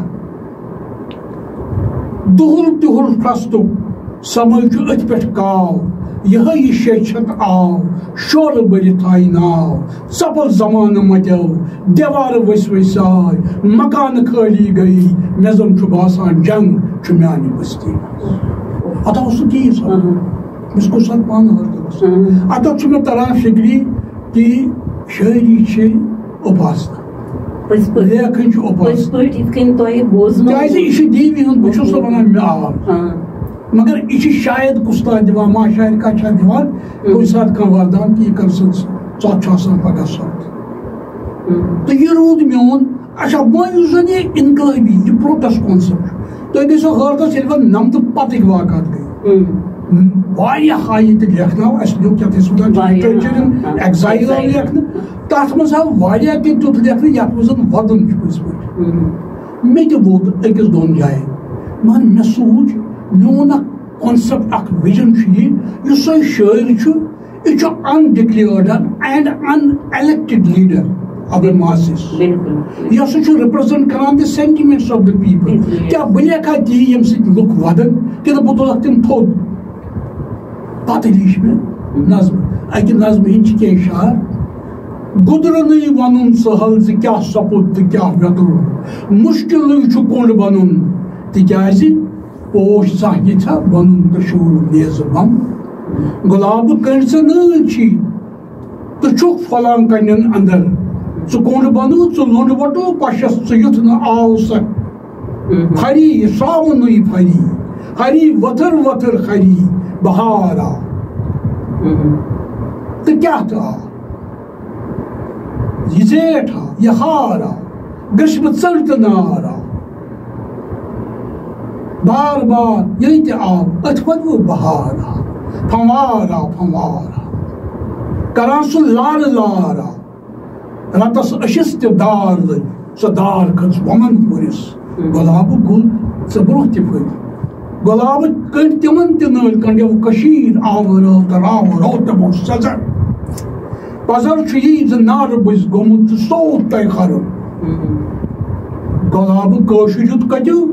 دُہُل تِہُل پھرٛستُک سمٲے چھُ أتھۍ پٮ۪ٹھ کاو، یِہوٚے یہِ شیٚیہِ شیٚتھ آو، شورٕ بٔرِتھ آیہِ ناو، ژۄپل زمانہٕ مۄکلیو، دیوارٕ ؤسۍ ؤسۍ ساے، مکانہٕ خٲلی گٔیی، مےٚ زن چھُ باسان جنگ چھُ میانہِ بستی منٛز۔ ہتا اوس نہٕ کِہیٖنۍ سمجھ۔ اہن۔ أمِس کُس ساتہٕ پانہٕ ہٲرتھ اوس۔ اہن۔ اتتھ چھُ مےٚ تران فکری کہِ شٲعری چھِ اُپاسنا۔ پٔزۍ پٲٹھۍ۔ لیکھٕنۍ چھِ اُپاسنا۔ پٔزۍ پٲٹھۍ یِتھ کٔنۍ تۄہہِ بوزنو۔ کیازِ یہِ چھُ دیوی ہُنٛد، بہٕ چھُس نہٕ ونان مےٚ آو۔ ہاں۔ مگر یہِ چھِ شاید کُس تام دِوان، ما شاید کانٛہہ چھا دِوان، ہم۔ کُنہِ ساتہٕ کانٛہہ وردان کہِ یہِ کٔر سٕنٛز ژۄپھ چھُ آسان پگاہ سۄپھ۔ ہم۔ تہٕ یہِ روٗد میون، اچھا، وۄنۍ یُس زن یہِ انقلٲبی، یہِ پروٹیسٹ کانسیپٹ چھُ، تُہۍ گٔژھِو حٲرتس ییٚلہِ وۄنۍ نمتہٕ پتٕکۍ واقعات گٔے۔ ہم۔ واریاہ آیہِ تہِ لیکھناو، اَسہِ لیوٚکھ یَتھ أسۍ وَنان چھِ واریاہ، لِٹریچَر اِن ہاں، ایگزایِل آو ایگزایِل۔ لیکھنہٕ۔ تَتھ منٛز آو واریاہ کینٛہہ تیُتھ لیکھنہٕ یَتھ منٛز زَن وَدُن چھُ پٔزۍ پٲٹھۍ۔ ہم۔ مےٚ تہِ ووت أکِس دۄن جایَن، مگر مےٚ سوٗنٛچ، میون اَکھ کانسیپٹ، اَکھ وِجن چھُ یہِ، یُس سُہ شٲعر چھُ، یہِ چھُ undecored and unelected leader of the masses۔ بِلکُل۔ یہِ ہسا چھُ represent کران the sentiments of the people۔ بِلکُل۔ کیٛاہ بہٕ لیکھا تی ییٚمہِ سۭتۍ لُکھ وَدَن، کِنہٕ بہٕ تُلَکھ تِم تھوٚد؟ پتہٕ لیٖچھ مےٚ نظمہٕ، اَکہِ نظمہِ ہِنٛدۍ چھِ کینٛہہ اشعار۔ گُدرَنٕے وَنُن سہل زِ کیٛاہ سَپُد تہٕ کیٛاہ ویوٚتُل، مُشکِلٕے چھُ کُنٛڈ بَنُن، تِکیٛازِ پوش زانٛہہ ییٚژھا بَنُن تہٕ شوٗل نیزٕ بَم۔ گۄلابہٕ کٔنٛڈۍ ژےٚ نٲلۍ چھی تہٕ چھُکھ پھۄلان کَنٮ۪ن اَندَر۔ ژٕ کُنٛڈ بَنُو، ژٕ لوٚنٛڈ وَٹو، پَشَس ژٕ یُتھ نہٕ آو سَکھ۔ ہم۔ پھری ساونٕے پھری، ہری وتھر وتھر ہری بہار آو۔ ہم۔ تہٕ کیٛاہ تہٕ آو؟ یہِ زیٹھ آو، یہِ ہار آو، گٔشمہٕ ژٔر تہٕ نار آو۔ بار بار ییٚتہِ آو، أتھۍ وَنوٕ بہار آو، پھموار آو، پھموار آو۔ کران سُہ لارٕ لار آو۔ رتس أچھس تہِ دار لٔج، سۄ دار کھٔژ وۄمن کُلِس۔ گۄلابہٕ گُل ژٕ برونٛہہ تہِ پھٔلۍ۔ گۄلابہٕ کٔنڈۍ تِمن تہِ نٲلۍ کنڈیو کٔشیٖر آوٕ رٲو تہٕ راوٕ رو تِمو سٮ۪زر۔ پزر چھُ یی زِ نارٕ بٕزۍ گوٚمُت تہٕ سووُکھ تۄہہِ خرٕب۔ گۄلابہٕ کٲشُر یُتھ کتیو،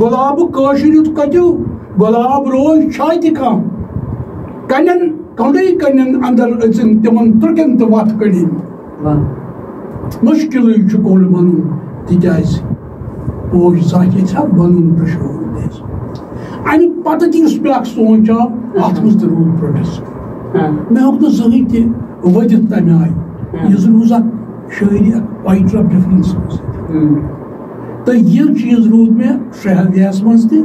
گۄلابہٕ کٲشُر یُتھ کتیو، گۄلاب روز چھا تہِ کانٛہہ؟ کنٮ۪ن، کنڈٕے کنٮ۪ن اندر أژِن تِمن ترُکٮ۪ن تہٕ وتھ کٔڑِن۔ واہ۔ مُشکِلٕے چھُ کُنٛڈ بنُن، تِکیٛازِ پوش زانٛہہ ییٚژھِ ہا بنُن دُشوار دِژ۔ امہِ پتہٕ تہِ یُس بیٛاکھ سونٛچ آو، اتھ منٛز تہِ روٗد پروٹیسٹ۔ ہاں۔ مےٚ ہیوٚک نہٕ زٕہٕنۍ تہِ ؤدِتھ تمہِ آیہِ۔ ہاں۔ یہِ زن روٗز اکھ شٲعری، اکھ poetry of difference۔ ہم۔ تہٕ یہِ چیٖز روٗد مےٚ شہریَس منٛز تہِ،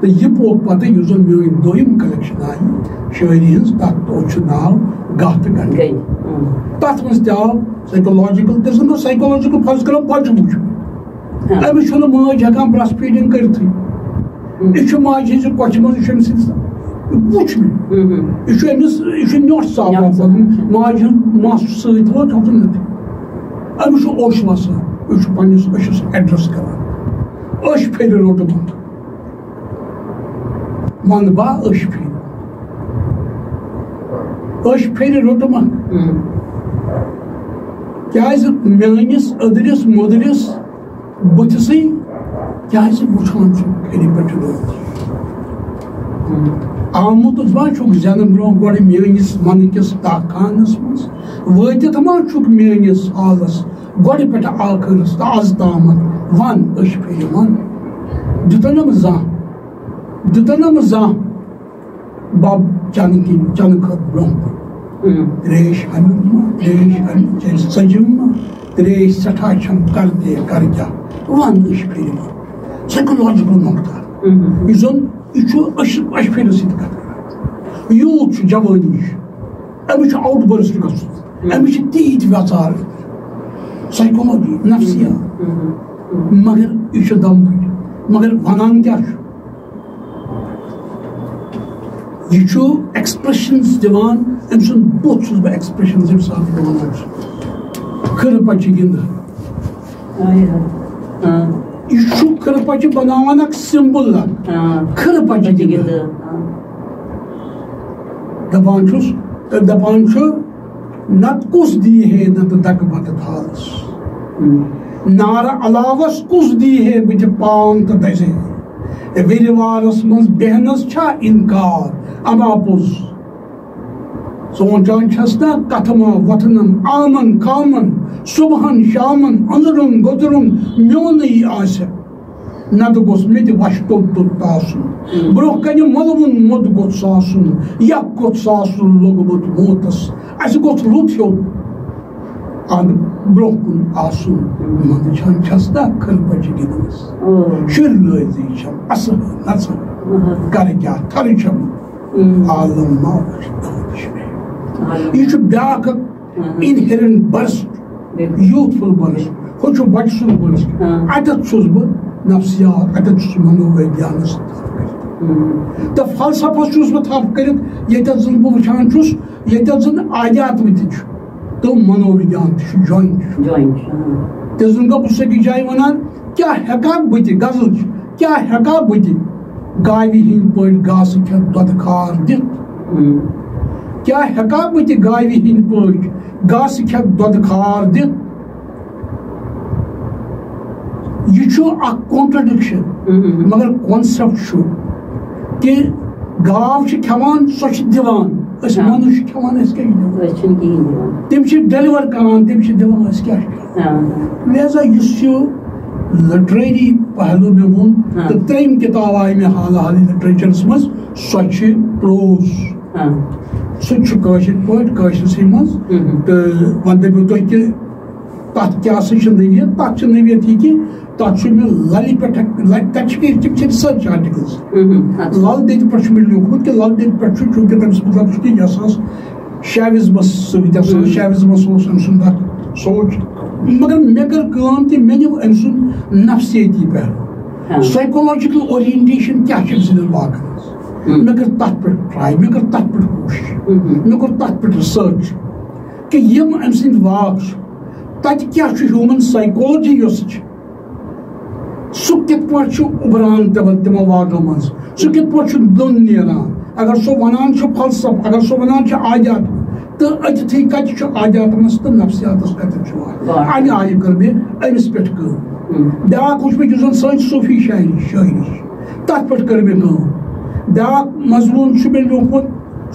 تہٕ یہِ پوٚک پتہٕ یُس زن میٲنۍ دوٚیِم کلیکشن آیہِ شٲعری ہٕنٛز، تتھ اوس چھُ ناو گاہ تہٕ گنڈٕ۔ گٔے۔ اۭں۔ تتھ منٛز تہِ آو سایکولوجیکل، تٔمۍ سُنٛد اوس سایکولوجیکل فرض کرو بچہٕ وُچھ۔ ہاں۔ أمِس چھُنہٕ مٲج ہٮ۪کان برٛس فیٖڈنگ کٔرتھٕے۔ اۭں۔ یہِ چھُ ماجہِ ہٕنٛزِ کۄچھِ منٛز، یہِ چھُ أمۍ سٕنٛدِ، وُچھ مےٚ۔ اۭں۔ یہِ چھُ أمِس، یہِ چھُ نیوٚٹھ صاف نیوٚٹھ آسان۔ صاف۔ ماجہِ ہُنٛد مَس چھُ سۭتۍ تھوٚد، تھوٚد نہٕ۔ أمِس چھُ اوٚش وَسان، أمِس چھُ پنٛنِس أچھَس ایڈریس کران۔ أچھ پھیرِ روٚٹہٕ مَکھ۔ وَنہٕ با أچھ پھیرِ۔ أچھ پھیرِ روٚٹہٕ مَکھ۔ ہم۔ کیٛازِ میٛٲنِس أدرِس مٔدرِس بٕتھِسٕے کیٛازِ وٕچھان چھُکھ کھرِ پٮ۪ٹھٕ روٚٹ؟ ہم۔ آمُت ما چھُکھ زٮ۪نہٕ برٛونٛہہ گۄڈٕ میٛٲنِس مَنہٕ کِس تاہ خانَس منٛز؟ وٲتِتھ ما چھُکھ میٛٲنِس حالَس گۄڈٕ پٮ۪ٹھٕ ٲخٕرَس تہٕ آز تامَتھ؟ وَن، أچھ پھیرِ وَن۔ دیُتنَم زانٛہہ، دیُتنَم زانٛہہ بَب چَنہٕ کِنۍ، چَنہٕ کھۄتہٕ برٛونٛہہ کُن۔ ہم۔ ترٛیش ہَمیُن ما، ترٛیش ہَمیُن، چیٚیہِ ژٔجِم ما، ترٛیش سٮ۪ٹھاہ چھَم، کَر تہِ، کَر کیٛاہ؟ وَن، أچھ پھیرِ وَن۔ سایکولوجیکل نۄقطہٕ۔ ہم۔ یُس زَن یہِ چھُ أچھ، أچھ پھیرِ سۭتۍ کَتھ کران۔ یوٗتھ چھُ، جوٲنی چھُ۔ أمِس چھُ آوُٹ بٔرسٹ گژھُن۔ أمِس چھِ تیٖتۍ وٮ۪ژار۔ سایکولوجی، نفسیات۔ مگر یہِ چھُ دم پھٔٹِتھ۔ مگر وَنان کیٛاہ چھُ؟ یہِ چھُ ایکسپریشنز دِوان۔ أمۍ سُنٛد بُتھ چھُس بہٕ ایکسپریشنز ییٚمہِ ساتہٕ بہٕ وَنان چھُس۔ کھٕرٕ پَچہِ گِنٛدان۔ آے ہا۔ ہاں۔ یہِ چھُ کھٕرٕ پَچہِ بَناوان اَکھ سِمبل اَکھ۔ ہاں۔ کھٕرٕ پَچہِ پَچہِ گِنٛدان۔ گِنٛدان۔ ہاں۔ دَپان چھُس، تہٕ دَپان چھُ، نَتہٕ کُس دی ہے نَتہٕ دَکہٕ بَتہٕ تھالَس؟ نارٕ علاوَس کُس دی ہے بٕتھِ پان تہٕ دَزِ ہے؟ وِرِ وارَس منٛز بیٚہنَس چھا اِنکار؟ اَما پوٚز۔ سونٛچان چھَس نا کَتھٕ ما وۄتھنَن عامَن کامَن، صُبحَن شامَن أنٛزرُن گوٚدرُن میونٕے آسہِ۔ نَتہٕ گوٚژھ مےٚ تہِ وَشہِ توٚت توٚت تاسُن۔ برٛونٛہہ کَنہِ مۄلوُن موٚد گوٚژھ آسُن، یَکھ گوٚژھ آسُن لوٚگمُت موتَس۔ اَسہِ گوٚژھ لُت ہیوٚت اَنٛد برٛونٛہہ کُن آسُن۔ منٛدٕ چھَن چھَس نا کھٔر بَجہِ گِنٛدنَس۔ شُرۍ لٲزی چھَم اَسہٕ نَژان۔ کَرٕ کیٛاہ تھَرٕ چھَم۔ عالم ما وٕچھ دَوَن چھِ مےٚ۔ یہِ چھُ بیٛاکھ اَکھ inherent burst، youthful burst۔ ہُہ چھُ بَچہٕ سُنٛد burst۔ اَتٮ۪تھ چھُس بہٕ نفسیات، اَتٮ۪تھ چھُس منوویگیانَس تھپھ کٔرِتھ۔ تہٕ فلسفَس چھُس بہٕ تھپھ کٔرِتھ، ییٚتٮ۪تھ زَن بہٕ وٕچھان چھُس، ییٚتٮ۪تھ زَن آدھیاتم تہِ چھُ تہٕ منووِگیان تہِ چھُ، joint چھُ۔ Joint چھُ، آ۔ تہٕ زَن گوٚو بہٕ چھُس أکِس جایہِ وَنان، کیٛاہ ہٮ۪کا بہٕ تہِ، غزل چھُ، کیٛاہ ہٮ۪کا بہٕ تہِ گاوِ ہِنٛدۍ پٲٹھۍ گاسہٕ کھٮ۪تھ دۄدٕ خار دِتھ؟ کیٛاہ ہٮ۪کا بہٕ تہِ گاوِ ہِنٛدۍ پٲٹھۍ گاسہٕ کھٮ۪تھ دۄدٕ خار دِتھ؟ یہِ چھُ اکھ contradiction، مگر concept چھُ کہِ گاو چھِ کھٮ۪وان، سۄ چھِ دِوان، أسۍ مَنُش چھِ کھٮ۪وان، أسۍ کیٛاہ چھِ دِوان؟ أسۍ چھِنہٕ کِہیٖنۍ دِوان۔ تِم چھِ deliver کران، تِم چھِ دِوان، أسۍ کیٛاہ چھِ کران؟ لہذا یُس یہِ literary پہلو مےٚ ووٚن، تہٕ ترٛیٚیِم کِتاب آیہِ مےٚ حال حالٕے literature منٛز، سۄ چھِ prose۔ سُہ تہِ چھُ کٲشِر پٲٹھۍ، کٲشرِسٕے منٛز۔ تہٕ وۄنۍ دٔپِو تُہۍ کہِ تَتھ کیٛاہ سا چھِ نٔویت؟ تَتھ چھِ نٔویت یہِ کہِ تَتھ چھُ مےٚ لَلہِ پٮ۪ٹھ، لَلہِ، تَتہِ چھِ مےٚ، تِم چھِ research articles۔ لَل دٮ۪دِ پٮ۪ٹھ چھُ مےٚ لیوٗکھمُت کہِ لَل دٮ۪دِ پٮ۪ٹھ چھُ، چوٗنٛکہِ تٔمِس مطلب چھُ کہِ یہِ ہسا ٲس شیوِزمَس سۭتۍ، یہِ ہسا ٲس شیوِزمَس اوس أمۍ سُنٛد اَکھ سونٛچ۔ مگر مےٚ کٔر کٲم تہِ، مےٚ نیوٗ أمۍ سُنٛد نفسیٲتی پہلو۔ Psychological orientation کیٛاہ چھِ أمۍ سٕنٛدٮ۪ن واقعن ہٕنٛز؟ مےٚ کٔر تَتھ پٮ۪ٹھ try، مےٚ کٔر تَتھ پٮ۪ٹھ کوٗشِش، مےٚ کوٚر تَتھ پٮ۪ٹھ research۔ کہِ یِم أمۍ سٕنٛدۍ واکھ چھِ، تَتہِ کیٛاہ چھُ human psychology یۄس چھِ، سُہ کِتھ پٲٹھۍ چھُ اُبران تِمَن، تِمَن واکَن منٛز، سُہ کِتھ پٲٹھۍ چھُ دۄن نیران؟ اگر سُہ وَنان چھُ فلسفہٕ، اگر سُہ وَنان چھُ آدھیاتم، تہٕ أتھی کَتہِ چھُ آدھیاتمَس تہٕ نفسیاتَس کَتٮ۪تھ چھُ واتان؟ اَمہِ آیہِ کٔر مےٚ أمِس پٮ۪ٹھ کٲم۔ بیٛاکھ وٕچھ مےٚ یُس زَن سٲنۍ صوٗفی شاعری، شٲعری چھِ، تَتھ پٮ۪ٹھ کٔر مےٚ کٲم۔ بیٛاکھ مضموٗن چھُ مےٚ لیوٗکھمُت،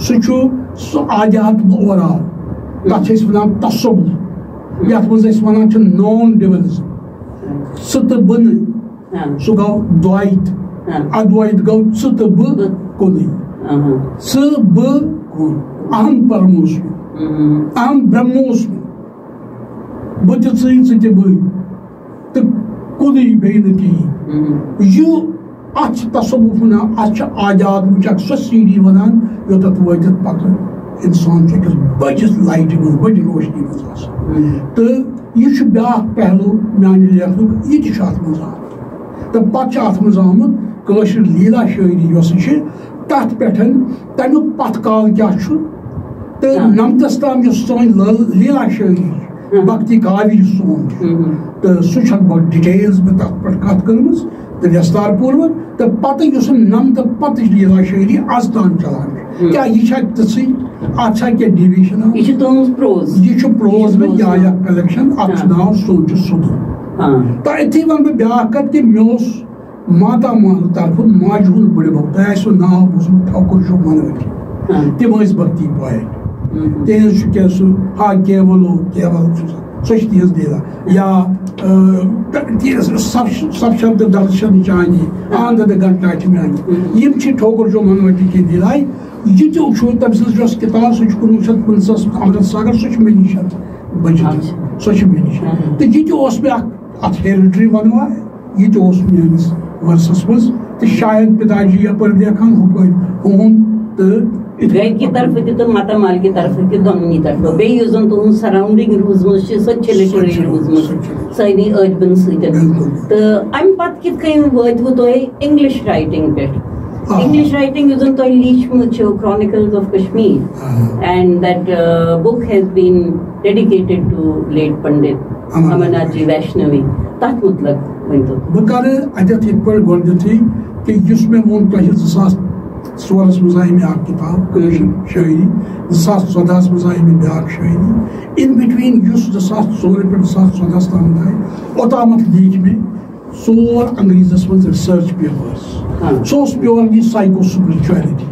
سُہ چھُ سُہ آدھیاتم اورال، تَتھ چھِ أسۍ وَنان تصوف، یَتھ منٛز أسۍ وَنان چھِ non dualism۔ ژٕ تہٕ بہٕ نہٕ، سُہ گوٚو دویت۔ ادویت گوٚو ژٕ تہٕ بہٕ کُنُے۔ ژٕ بہٕ کُن، اہم پرموسمی، اہم برہموسمی، بہٕ تہِ ژٕے، ژٕ تہِ بٕے، تہٕ کُنُے بیٚیہِ نہٕ کِہیٖنۍ۔ یہِ اَتھ چھِ تصوف وَنان، اَتھ چھِ آدھیاتمٕچ اَکھ سۄ سیٖڑھی وَنان، یوٚتَتھ وٲتِتھ پَتہٕ اِنسان چھُ أکِس بٔڑِس لایٹہِ منٛز، بٔڑِ روشنی منٛز آسان۔ تہٕ یہِ چھُ بیٛاکھ پہلو میٛانہِ لیکھنُک، یہِ تہِ چھُ اَتھ منٛز آمُت۔ تہٕ پَتہٕ چھِ اَتھ منٛز آمُت کٲشِر لیٖلا شٲعری یۄس چھِ، تَتھ پٮ۪ٹھ تَمیُک پَتھ کال کیٛاہ چھُ، تہٕ نَمتَس تام یۄس سٲنۍ لٲ-، لیٖلا شٲعری چھِ، بھکتی کاوی یُس سون چھُ، تہٕ سُہ چھَکھ بہٕ details بہٕ تَتھ پٮ۪ٹھ کَتھ کٔرمٕژ تہٕ ویستار پوٗروَک۔ تہٕ پَتہٕ یُس نَمتہٕ پَتٕچ لیٖلا شٲعری آز تام چَلان چھِ، کیٛاہ یہِ چھا تِژھٕے؟ اَتھ چھا کینٛہہ deviation آمٕژ؟ یہِ چھِ تُہٕنٛز prose۔ یہِ چھُ prose یہِ چھِ مےٚ prose۔ یا، یا collection، اَتھ چھُ ناو سونٛچہِ سُدُر۔ تہٕ أتھی وَنہٕ بہٕ بیٛاکھ کَتھ کہِ مےٚ اوس ماتامال طرفہٕ ماجہِ ہُنٛد بٕڈِبب، تۄہہِ آسِوٕ ناو بوٗزمُت ٹھاکُر جوٗ منوٲتی۔ تِم ٲسۍ بھکتی poet۔ تِہنٛز چھُ کیٛاہ سُہ، ہا کیولو، کیول چھُ سُہ، سۄ چھِ تِہنٛز لیٖلا۔ یا، آ، ت-، تہِ-، سب-، سب شبد درشن چانی، آنند گھنٹا چھ میانی۔ یِم چھِ ٹھاکُر جوٗ منوٲتی کہِ لیٖلایہِ۔ یہِ تہِ چھُ تٔمۍ سٕنٛز یۄس کِتاب، سۄ چھِ کُنوُہ شیٚتھ پٕنٛژٕہَس منٛز امرتسر، سۄ چھِ مےٚ نِش، بٔچھِتھ۔ سۄ چھِ مےٚ نِش۔ تہٕ یہِ تہِ اوس مےٚ اَکھ، اَتھ hereditary وَنوا، یہِ تہِ اوس میٲنِس ورثس منٛز۔ تہٕ شاید پِتاجی یپٲرۍ لیکھان ہُپٲرۍ ہُہُنٛد تہٕ اِتھ گرِ کہِ پٲٹھۍ۔ طرفہٕ تہِ تہٕ ماتامال کہِ طرفہٕ تہِ، دۄنوٕنی طرفہٕ۔ بیٚیہِ یُس زن تُہُنٛد surrounding روٗزمٕژ چھِ، سۄ تہِ چھِ سۄ تہِ چھِ، literary روٗزمٕژ سۄ تہِ چھِ۔ سٲنی ٲدۍ بن سۭتۍ۔ بِلکُل۔ تہٕ اَمہِ پتہٕ کِتھ کٔنۍ وٲتوٕ تُہۍ English writing پٮ۪ٹھ؟ آ۔ English writing یُس زن تۄہہِ لیٖچھمٕژ چھِ، Chronicles of Kashmir، آ۔ And that, uh, book has been dedicated to late Pandit Amarnath. Amarnath جی ویشنوی، تتھ متعلق ؤنۍتو۔ بہٕ کرٕ اتٮ۪تھ یِتھ پٲٹھۍ گۄڈٕنیتھٕے کہِ یُس مےٚ ووٚن تۄہہِ زٕ ساس ژورس منٛز آیہِ مےٚ اکھ کِتاب، کٲشِر شٲعری۔ زٕ ساس ژۄدہس منٛز آیہِ مےٚ بیٛاکھ شٲعری۔ In between، یُس زٕ ساس ژور پٮ۪ٹھ زٕ ساس ژۄدہس تامَتھ آیہِ، اوٚتامَتھ لیٖکھۍ مےٚ ژور انگریزس منٛز research papers۔ ہاں۔ سُہ اوس purely psycho spirituality۔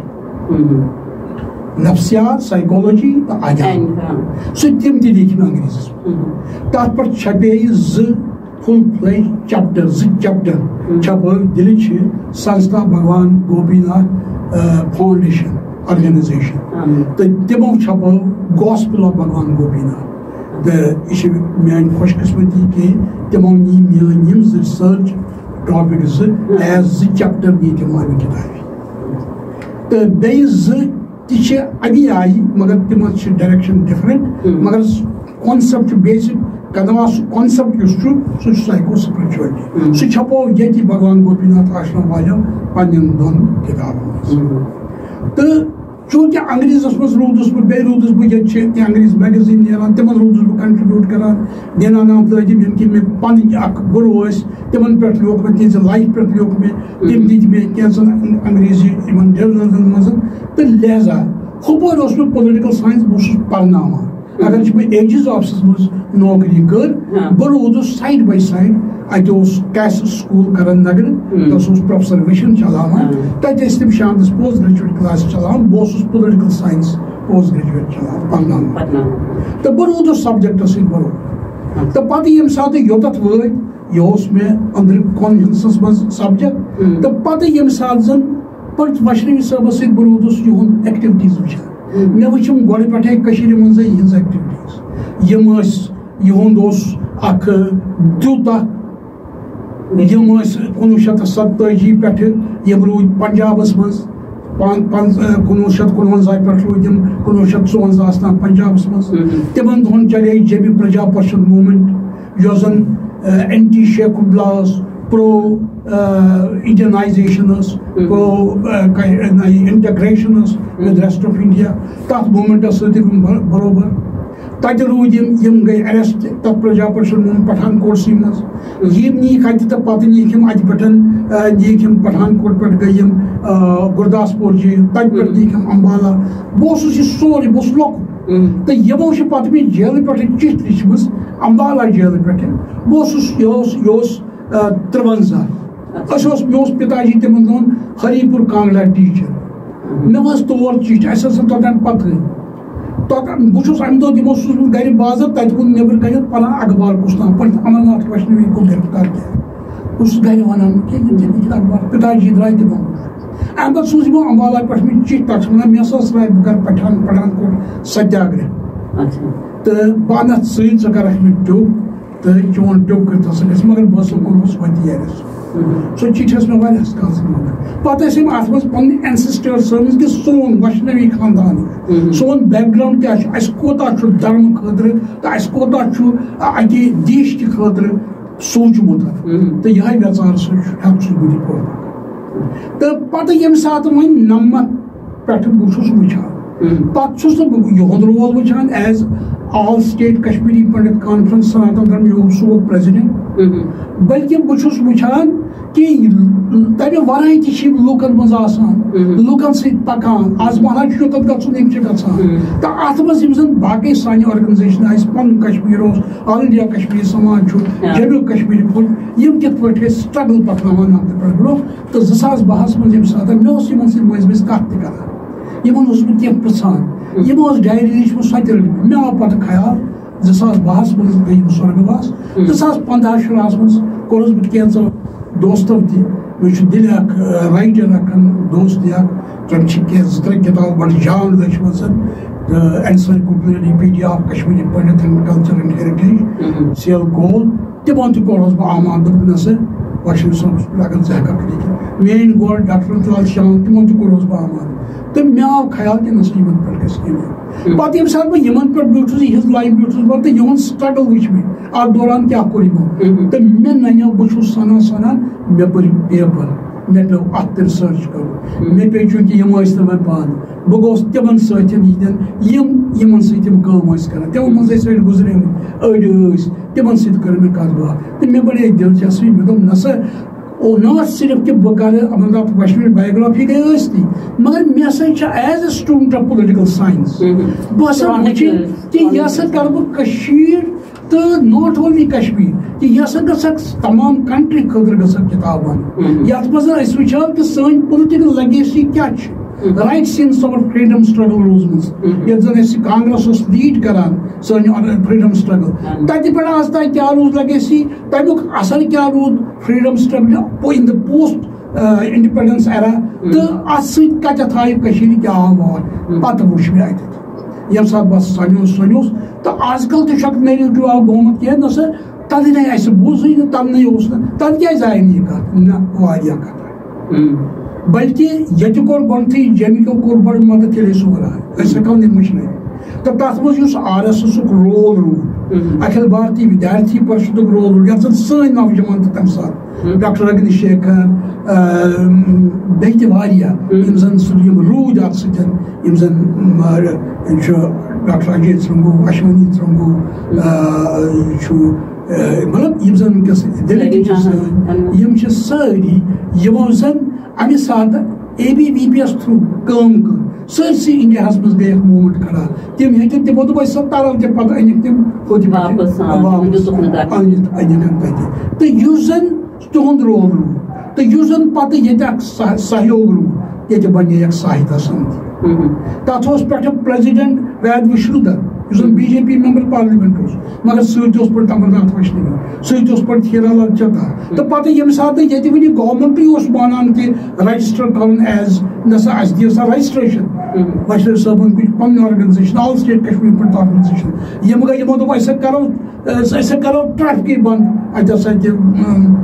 نفسیات، سائیکالوجی تہٕ ادیان۔ ہاں۔ سُہ تِم تہِ لیٖکھۍ مےٚ انگریزس منٛز۔ تتھ پٮ۪ٹھ چھپے زٕ full fledged chapter، زٕ chapter چھپٲو دِلہِ چھِ سنستھا بھگوان گوپی ناتھ، آ، فاؤنڈیشن آرگنائزیشن۔ تہٕ تِمو چھپٲو Gospel of بھگوان گوپی ناتھ۔ تہٕ یہِ چھِ میٛانہِ خۄش قٕسمتی کہِ تِمو نی میٛٲنۍ یِم زٕ research topic زٕ as زٕ chapter نی تِمو اَمہِ کِتابہِ۔ تہٕ بیٚیہِ زٕ تہِ چھِ اَمی آیہِ، مگر تِمن چھِ direction different، مگر concept چھُ basic۔ قدم سُہ concept یُس چھُ، سُہ چھُ psycho spirituality۔ سُہ چھپو ییٚتی بھگوان گوپی ناتھ آشرم والٮ۪و پننٮ۪ن دۄن کِتابن منٛز۔ تہٕ چوٗنٛکہِ انگریزس منٛز روٗدُس بہٕ، بیٚیہِ روٗدُس بہٕ، ییٚتہِ چھِ کینٛہہ انگریز magazine نیران، تِمن روٗدُس بہٕ contribute کران، دینان آمت لٲگِتھ، ییٚمہِ کِنۍ مےٚ پنٕنۍ اکھ گُرو ٲسۍ، تِمن پٮ۪ٹھ لیوٗکھ مےٚ، تِہنٛزِ life پٮ۪ٹھ لیوٗکھ مےٚ، تِم دِتۍ مےٚ کینٛژن انگریزی یِمن journalن منٛز۔ تہٕ لہذا ہُپٲرۍ اوس مےٚ political science، بہٕ اوسُس پرناوان۔ اگر چھِ بہٕ ایجز آفسس منٛز نوکری کٔر، بہٕ روٗدُس side by side۔ اتہِ اوس کیس سکول کرن نگرٕ، تتھ اوس پروفیسر وشن چلاوان۔ تتہِ ٲسۍ تِم شامس post graduate class چلاوان، بہٕ اوسُس political science post graduate چلاوان، پرناوان۔ تہٕ بہٕ روٗدُس subjectس سۭتۍ، بہٕ روٗدُس۔ تہٕ پتہٕ ییٚمہِ ساتہٕ یوٚتتھ وٲتۍ، یہِ اوس مےٚ أنٛدرٕ conscienceس منٛز subject۔ تہٕ پتہٕ ییٚمہِ ساتہٕ زن پتہٕ وشنوی صٲبس سۭتۍ بہٕ روٗدُس یِہُنٛد activities وٕچھان۔ مےٚ وٕچھِم گۄڈٕ پٮ۪ٹھَے کٔشیٖرِ منٛزٕے یِہٕنٛز activities۔ یِم ٲسۍ، یِہُنٛد اوس اکھ تیوٗتاہ، یِم ٲسۍ کُنوُہ شیٚتھ تہٕ ستٲجی پٮ۪ٹھٕ، یِم روٗدۍ پنجابس منٛز، پان-، پانٛژھ، کُنوُہ شیٚتھ کُنوَنزاہ پٮ۪ٹھ روٗدۍ یِم کُنوُہ شیٚتھ ژُوَنزاہس تام پنجابس منٛز۔ تِمن دۄہن چلے جے بی پرجا پرشد movement، یۄس زن، آ، anti شیخ عبداللہ ٲس، pro، آ، Indianization ٲس، pro، آ، کیٛاہ، نہ، یہِ integration ٲس with rest of India۔ تتھ movementس سۭتۍ تہِ گوٚو بر-، بروبر۔ تتہِ روٗدۍ یِم، یِم گٔے arrest تتھ پرجا پرشد movement پٹھان کوٹسٕے منٛز۔ یِم نِیِکھ اتہِ تہٕ پتہٕ نِیِکھ یِم اتہِ پٮ۪ٹھ، آ، نِیِکھ یِم پٹھان کوٹ پٮ۪ٹھ گٔے یِم، آ، گُرداسپور جیل، تتہِ پٮ۪ٹھ نِیِکھ یِم امبالا۔ بہٕ اوسُس یہِ سورُے، بہٕ اوسُس لۄکُٹ۔ تہٕ یِمو چھِ پتہٕ مےٚ جیلہٕ پٮ۪ٹھٕ چِٹھۍ لیچھمٕژ، امبالا جیلہٕ پٮ۪ٹھٕ۔ بہٕ اوسُس، یہِ اوس، یہِ اوس، آ، ترٛوَنزاہ۔ اچھا۔ أسۍ اوس، مےٚ اوس پِتا جی تِمن دۄہن ہری پور کانگڑا teacher۔ مےٚ وٲژ تور چِٹھۍ، اَسہِ ٲس نہٕ توٚتام پتہٕے۔ توٚتام بہٕ چھُس اَمہِ دۄہ تِمو سوٗزمُت گرِ بازر، تَتہِ ووٚن نیٚبرٕ کَنٮ۪تھ پَران اخبار کُس تام، پَران اننت لکشمی کو گرفتار کیا۔ بہٕ چھُس گرِ وَنان، کیٛاہ یِم چھِ لیکھِتھ اخبار، پِتا جی درٛاے تِمو۔ اَمہِ پَتہٕ سوٗز یِمو امبالا پٮ۪ٹھ مےٚ چِٹھۍ، تَتھ چھِ وَنان، مےٚ ہسا ٲس راتھ، بہٕ کَرٕ پٹھان، پٹھان کوٹ ستیاگرہ۔ اچھا۔ تہٕ بہٕ اَنَتھ سۭتۍ، ژٕ کَرَکھ مےٚ ٹیوٚپ۔ تہٕ چون ٹیوٚپ کٔرِتھ ہسا گژھِ، مگر بہٕ ہسا کوٚرمَس وۄنۍ تیٲری۔ سۄ چِٹھۍ ٲس مےٚ واریاہَس کالَس منٛز۔ پَتہٕ ٲسۍ یِم اَتھ منٛز پَنٕنۍ ancestors سٲنِس کہِ سون وَشنوی خاندان، سون background کیٛاہ چھُ، اَسہِ کوٗتاہ چھُ دھرم خٲطرٕ تہٕ اَسہِ کوٗتاہ چھُ اَکہِ دیشکہِ خٲطرٕ سوٗنٛچمُت۔ تہٕ یِہوٚے وٮ۪ژار سُہ چھُ، ہٮ۪کہٕ چھُس بہٕ تہِ پوٚرمُت۔ تہٕ پَتہٕ ییٚمہِ ساتہٕ وۄنۍ نَمَتھ پٮ۪ٹھٕ بہٕ چھُس وٕچھان۔ پتہٕ چھُس نہٕ بہٕ یِہُنٛد role وٕچھان as All State Kashmiri Pandit Conference Sanatan دھرم یوگ سُہ president، بلکہِ بہٕ چھُس وٕچھان کہِ تَمہِ ورٲے تہِ چھِ یِم لوٗکن منٛز آسان، لوٗکن سۭتۍ پکان۔ آز مہراج چھُ یوٚتَتھ گژھُن، یِم چھِ گژھان۔ تہٕ اَتھ منٛز یِم زَن باقٕے سانہِ organization آسہِ، پَنُن کشمیر اوس، All India Kashmir سماج چھُ، جموں کشمیر پھوٚل، یِم کِتھ پٲٹھۍ ٲسۍ struggle پَکناوان نَمتہٕ پٮ۪ٹھ برونٛہہ۔ تہٕ زٕ ساس بَہَس منٛز ییٚمہِ ساتہٕ مےٚ اوس یِمَن سۭتۍ مٔنٛزۍ مٔنٛزۍ کَتھ تہِ کَران، یِمَن اوسُس بہٕ کینٛہہ پِرٛژھان، یِمو ٲس ڈایری لیٖچھمٕژ، سۄ تہِ رٔٹ مےٚ۔ مےٚ آو پَتہٕ خیال، زٕ ساس بَہَس منٛز گٔے یِم سۄرگہٕ واس۔ زٕ ساس پنٛداہ شُراہَس منٛز کوٚرُس بہٕ کینٛژھو دوستو تہِ۔ مےٚ چھُ دِلہِ اَکھ، آ، writer اَکھ، دوست اَکھ، تٔمۍ چھِ کینٛہہ زٕ ترٛےٚ کِتابہٕ بَڑٕ جان لیچھمَژ، تہٕ Encyclopedia of Kashmiri Pandit and Culture and Heritage، C L Kaul. تِمن تہِ کوٚرہوس بہٕ آمادٕ، دوٚپُکھ، "نہ سا، وۄنۍ چھُنہٕ صٲبَس پٮ۪ٹھ، اگر ژٕ ہٮ۪کَکھ لیکھِتھ۔" میٲنۍ گۄڈٕ ڈاکٹر امتیاز شام، تِمن تہِ کوٚرہوس بہٕ آمادٕ۔ تہٕ مےٚ آو خیال کہِ نہ سا، یِمن پٮ۪ٹھ گژھِ کینٛہہ۔ پَتہٕ ییٚمہِ ساتہٕ بہٕ یِمن پٮ۪ٹھ بیوٗٹھُس، یِہٕنٛز life بیوٗٹھُس بہٕ، تہٕ یِہُنٛد struggle وٕچھ مےٚ، اَتھ دوران کیٛاہ کوٚر یِمو۔ تہٕ مےٚ نَنیو، بہٕ چھُس سَنان سَنان، مےٚ پٔرۍ paper، مےٚ پیوٚو اَتھ تہِ research کَرُن۔ مےٚ پیٚیہِ، چوٗنٛکہِ یِم ٲسۍ نہٕ وۄنۍ پانہٕ، بہٕ گوٚوُس تِمن سۭتۍ یِتھٮ۪ن، یِم یِمن سۭتۍ یِم کٲم ٲسۍ کران۔ تِمو منٛز ٲسۍ أڑۍ گُزریمٕتۍ، أڑۍ ٲسۍ، تِمن سۭتۍ کٔر مےٚ کتھ باتھ تہٕ مےٚ بڑے دلچسپی۔ مےٚ دوٚپ، نہ سا، اور ناٹ صرف کہِ بہٕ کَرٕ امرناتھ ویشنوی بایوگرافی گٔے ٲسۍ تھی، مگر مےٚ ہسا چھِ as a student of political science، بہٕ ہسا وٕچھِ کہِ یہِ ہسا کَرٕ بہٕ کٔشیٖر تہٕ not only کشمیر، کہِ یہِ ہسا گٔژھ اکھ تمام کنٹری خٲطرٕ گٔژھ اکھ کِتاب بنٕنۍ، یتھ منٛز أسۍ وٕچھو کہِ سٲنۍ پُلٹِکل لیگیسی کیٛاہ چھِ، رائٹس ان سور فریڈم سٹرگل روٗزمٕژ، یتھ زن أسۍ کانگریس اوس لیڈ کران سٲنۍ فریڈم سٹرگل، تتہِ پٮ۪ٹھ آز تام کیٛاہ روٗز لیگیسی، تمیُک اثر کیٛاہ روٗد freedom struggle in the post independence era، تہٕ اتھ سۭتۍ کتٮ۪تھ آیہِ کٔشیٖرِ کیٛاہ آو وار، پتہٕ وٕچھ مےٚ اتٮ۪تھ۔ ییٚمہِ ساتہٕ بہٕ سنیوس سنیوس، تہٕ آز کل تہِ چھُ اکھ نیریٹو آو گوٚمُت کینٛہہ، نہ سا تَتہِ نے اَسہِ بوٗزٕے نہٕ، تَنہٕ نے اوس نہٕ، تَتہِ کیٛازِ آیہِ نہٕ یہِ کَتھ؟ نہ، واریاہ کَتھ۔ بلکہِ ییٚتہِ کوٚر گۄڈٕنیتھٕے، جیٚمہِ کیو کوٚر بَڑٕ مدد، ییٚلہِ أسۍ اور آے، أسۍ ہٮ۪کو نہٕ مٔشرٲوِتھ۔ تہٕ تَتھ منٛز یُس آر ایس ایسُک رول روٗد، اکھل بھارتی ودیارتھی پرشدُک رول روٗد، یَتھ زَن سٲنۍ نوجوان تہٕ تَمہِ ساتہٕ ڈاکٹر اگنی شیکھر، آ، بیٚیہِ تہِ واریاہ، یِم زَن سُہ، یِم روٗدۍ اَتھ سۭتۍ، یِم زَن، آ، چھُ ڈاکٹر اجے ژرٛنٛگو، اشونی ژرٛنٛگو، آ، چھُ، آ، مطلب، یِم زَن وٕنکیٚس دِلٕکۍ چھِ سٲنۍ، یِم چھِ سٲری، یِمو زَن اَمہِ ساتہٕ اے بی وی پی یَس تھرٛوٗ کٲم کٔر۔ سٲرسٕے انڈیاہَس منٛز گٔیَکھ موٗمنٹ کھڑا۔ تِم ہیٚتِکھ، تِمو دوٚپ، أسۍ سا تَرو تہِ پَتہٕ أنِکھ تِم ہوٚتہِ پٮ۪ٹھ واپس، آ، تِمو واپس دیُتُکھ نہٕ تَتہِ۔ أنِتھ، أنِکھ تَتہِ۔ تہٕ یُس زَن تِہُنٛد رول روٗد تہٕ یُس زَن پَتہٕ ییٚتہِ اَکھ سہ-، سہیوگ روٗد، ییٚتہِ بَنے اَکھ ساہِتہ سَمتی۔ تَتھ اوس پٮ۪ٹھٕ پریزیڈنٹ وید وشنودت، یُس زَن B J P member parliament اوس، مگر سۭتۍ اوس پٲٹھۍ امرناتھ ویشنوی، سۭتۍ اوس پٲٹھۍ ہیرا لال چتا۔ تہٕ پَتہٕ ییٚمہِ ساتہٕ ییٚتہِ وۄنۍ گورمنٹٕے اوس مانان کہِ رجسٹر کَرُن ایز، نہ سا اَسہِ دِیو سا رجسٹریشن۔ ویشنوی صٲبن کُن پَنٕنۍ آرگنایزیشن، آل اسٹیٹ کشمیر پٲٹھۍ آرگنایزیشن، یِم گٔے، یِمو دوٚپ، أسۍ ہا کَرو، أسۍ ہسا کَرو ٹریفکٕے بنٛد اَتہِ ہسا تہِ، اۭں،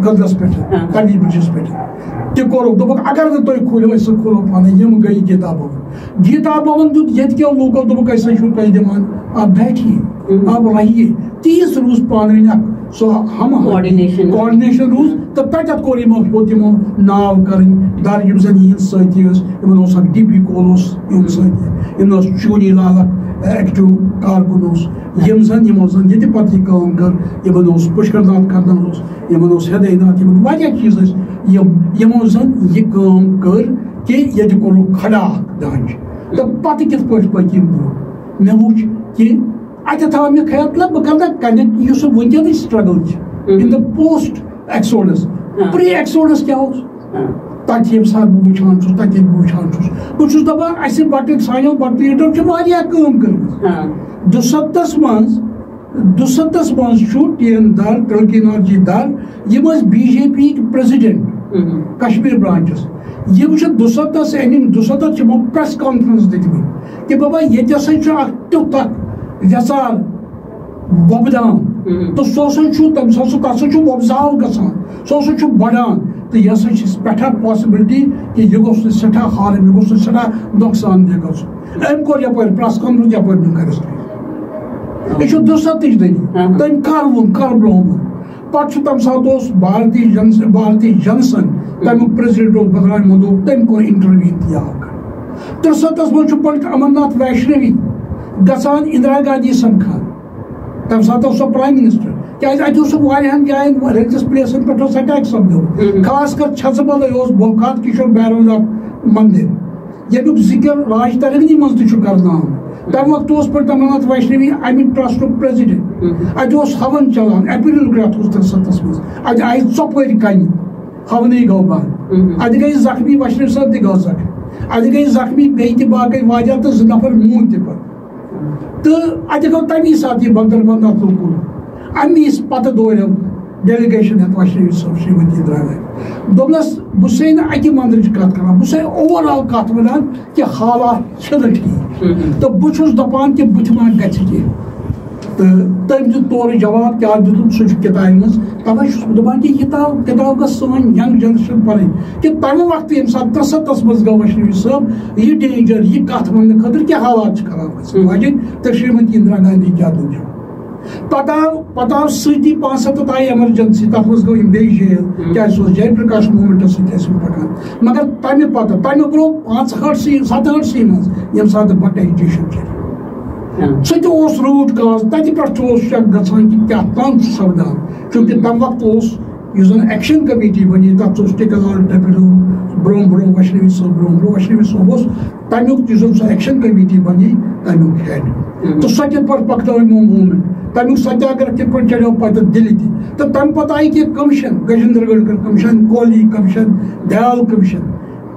قدرس پٮ۪ٹھ، تَمی برجس پٮ۪ٹھ۔ تہِ کوٚرُکھ، دوٚپُکھ، اگر نہٕ تُہۍ کھوٗلِو، أسۍ سا کھولو پانَے۔ یِم گٔے گیتا بھون۔ گیتا بھون دیُت ییٚتہِ کیو لوٗکو، دوٚپُکھ، أسۍ ہا چھِو تۄہہِ دِوان، آپ بیٹھیے، آپ رہیے۔ تیٖژ روٗز پانہٕ ؤنۍ اکھ سُہ ہم coordination۔ Coordination روٗز، تہٕ تَتٮ۪تھ کوٚر یِمو، ہیوٚت یِمو ناو کَرٕنۍ در، یِم زَن یِہِنٛدۍ سٲتھی ٲسۍ، یِمن اوس اکھ ڈی پی کول اوس یِہُنٛد سٲتھی، یِمن اوس چونی لال اکھ ایکٹیو کارکُن اوس، یِم زَن، یِمو زَن ییٚتہِ پَتہٕ یہِ کٲم کٔر، یِمن اوس پُشکر ناتھ کرنل اوس، یِمن اوس ہدے ناتھ، یِمن واریاہ چیٖز ٲسۍ، یِم، یِمو زَن یہِ کٲم کٔر کہِ ییٚتہِ کوٚرُکھ کھڑا اکھ ڈھانچہٕ۔ تہٕ پَتہٕ کِتھ پٲٹھۍ پٔکۍ یِم برٛونٛہہ؟ مےٚ وُچھ کہِ اَتٮ۪تھ آو مےٚ خیال، مطلب، بہٕ کَرٕ نہ کنیکٹ یُس وٕنکیٚنٕچ سٹرگل چھِ، in the post exodus۔ Pre exodus کیٛاہ اوس؟ تَتہِ ییٚمہِ ساتہٕ بہٕ وٕچھان چھُس، تَتہِ ییٚلہِ بہٕ وٕچھان چھُس، بہٕ چھُس دَپان، اَسہِ بَٹٕکۍ، سانیو بَٹہٕ لیٖڈرو چھِ واریاہ کٲم کٔرمٕژ۔ دُسَتتھَس منٛز، دُسَتتھَس منٛز چھُ ٹی این دَر، ترٛلکیٖناتھ جی دَر، یِم ٲسۍ بی جے پی یِکۍ پریزیڈنٹ کشمیر برانچَس۔ یِم چھِ دُسَتتھَس، یعنی دُسَتتھ چھِ یِمو پریس کانفرنس دِتمٕتۍ کہِ بابا، ییٚتہِ ہسا چھُ اکھ تیُتھ اکھ یژھار وۄپدان۔ تہٕ سُہ ہسا چھُ، تٔمِس ہسا، تَتھ سۭتۍ چھُ وۄپزاو گژھان، سُہ ہسا چھُ بڑان۔ تہٕ یہِ ہسا چھِ پٮ۪ٹھٕ پاسبلٹی کہِ یہِ گوٚژھ نہٕ سٮ۪ٹھاہ ہارم، یہِ گوٚژھ نہٕ سٮ۪ٹھاہ نۄقصان دہ گژھُن۔ أمۍ کوٚر یپٲرۍ پریس کانفرنس، یپٲرۍ نیوٗ کٔرِتھ۔ یہِ چھُ دُسَتتٕچ دٔلیٖل۔ تٔمۍ کر ووٚن، کر برونٛہہ ووٚن؟ پتہٕ چھُ تَمہِ ساتہٕ اوس بھارتی جنس-، بھارتی جنسن، تَمیُک پریزیڈنٹ اوس بدراج مدھو، تٔمۍ کوٚر انٹرویو تہِ یہِ آو کرنہٕ۔ ترٛسَتتھَس منٛز چھُ پنڈت امرناتھ ویشنوی گژھان اندرا گاندھی سمکھان۔ تَمہِ ساتہٕ اوس سۄ پرایم منسٹر۔ کیازِ اَتہِ اوس سُہ واریاہن جاین، ریلیجس پلیسن پٮ۪ٹھ اوس اٹیک سپدیومُت۔ خاص کر چھژٕ بلے اوس بھوکات کشور بیرون اکھ مندر، ییٚمیُک ذِکر راج ترنگی منٛز تہِ چھُ کرنہٕ آمُت۔ تَمہِ وقتہٕ اوس پنڈت امرناتھ ویشنوی اَمہِ ٹرسٹُک پریزیڈنٹ۔ اَتہِ اوس ہون چلان، اپریل رٮ۪تھ اوس ترٛسَتتھَس منٛز۔ اَتہِ آیہِ ژۄپٲرۍ کنہِ، ہونٕے گوٚو بنٛد۔ اَتہِ گٔے زخمی، ویشنوی صٲب تہِ گوٚو زخمی۔ اَتہِ گٔے زخمی بیٚیہِ تہِ باقٕے واریاہ تہٕ زٕ نفر موٗدۍ تہِ پتہٕ۔ تہٕ اَتہِ گوٚو تَمی ساتہٕ یہِ بندر بند اَتھ لوٚگ کُن۔ اَمی پتہٕ دوریو ڈیلیگیشن ہٮ۪تھ ویشنوی صٲب شریمتی اندرا گاندھی۔ دوٚپنَس، بہٕ چھُسے نہٕ اَکہِ مندرٕچ کَتھ کران، بہٕ چھُسے اوور آل کَتھ وَنان کہِ حالات چھِنہٕ ٹھیٖک۔ تہٕ بہٕ چھُس دَپان کہِ بہٕ تہِ ما گژھِ کینٛہہ۔ تہٕ تٔمۍ دیُت تورٕ جواب، کیٛاہ دیُتُن، سُہ چھُ کِتابہِ منٛز۔ تَوَے چھُس بہٕ دَپان کہِ یہِ کِتاب، کِتاب گٔژھ سٲنۍ ینگ جنریشن پَرٕنۍ کہِ تَمہِ وقتہٕ ییٚمہِ ساتہٕ ترٛسَتتھَس منٛز گوٚو ویشنوی صٲب یہِ ڈینجر، یہِ کَتھ وَننہٕ خٲطرٕ کیٛاہ حالات چھِ خراب گژھان۔ واجٮ۪ن تہٕ شریمتی اندرا گاندھی کیٛاہ دیُن جواب۔ پتہٕ آو، پتہٕ آو سۭتی پانٛژھ ہَتھ تہٕ آیہِ ایمرجنسی، تَتھ منٛز گوٚو یِم بیٚیہِ جیل، کیٛازِ سُہ اوس جے پرکاش موٗمنٹَس سۭتۍ ٲسۍ یِم پَکان۔ مگر تَمہِ پتہٕ، تَمہِ برونٛہہ پانٛژہٲٹھ سی، ستہٲٹھ سی منٛز، ییٚمہِ ساتہٕ بٹ ایجوکیشن چلے، سُہ تہِ اوس روٗٹ کاز، تَتہِ پٮ۪ٹھ تہِ اوس شک گژھان کہِ کیٛاہ تام چھُ سپدان، چوٗنٛکہِ تَمہِ وقتہٕ اوس یُس زَن ایکشن کمیٹی بَنے، تَتھ اوس ٹِکہٕ لال ٹٔپِلو برونٛہہ برونٛہہ، ویشنوی صٲب برونٛہہ برونٛہہ، ویشنوی صٲب اوس تَمیُک، یُس زَن سُہ ایکشن کمیٹی بَنے، تَمیُک ہیڈ۔ تہٕ سۄ کِتھ پٲٹھۍ پَکنٲو یِمو موٗمینٹ، تَمیُک ستیاگرہ کِتھ پٲٹھۍ چلیو پَتہٕ دِلہِ تہِ۔ تہٕ تَمہِ پَتہٕ آیہِ کینٛہہ commission, Gajendragadkar commission, Koli commission, Dayal commission,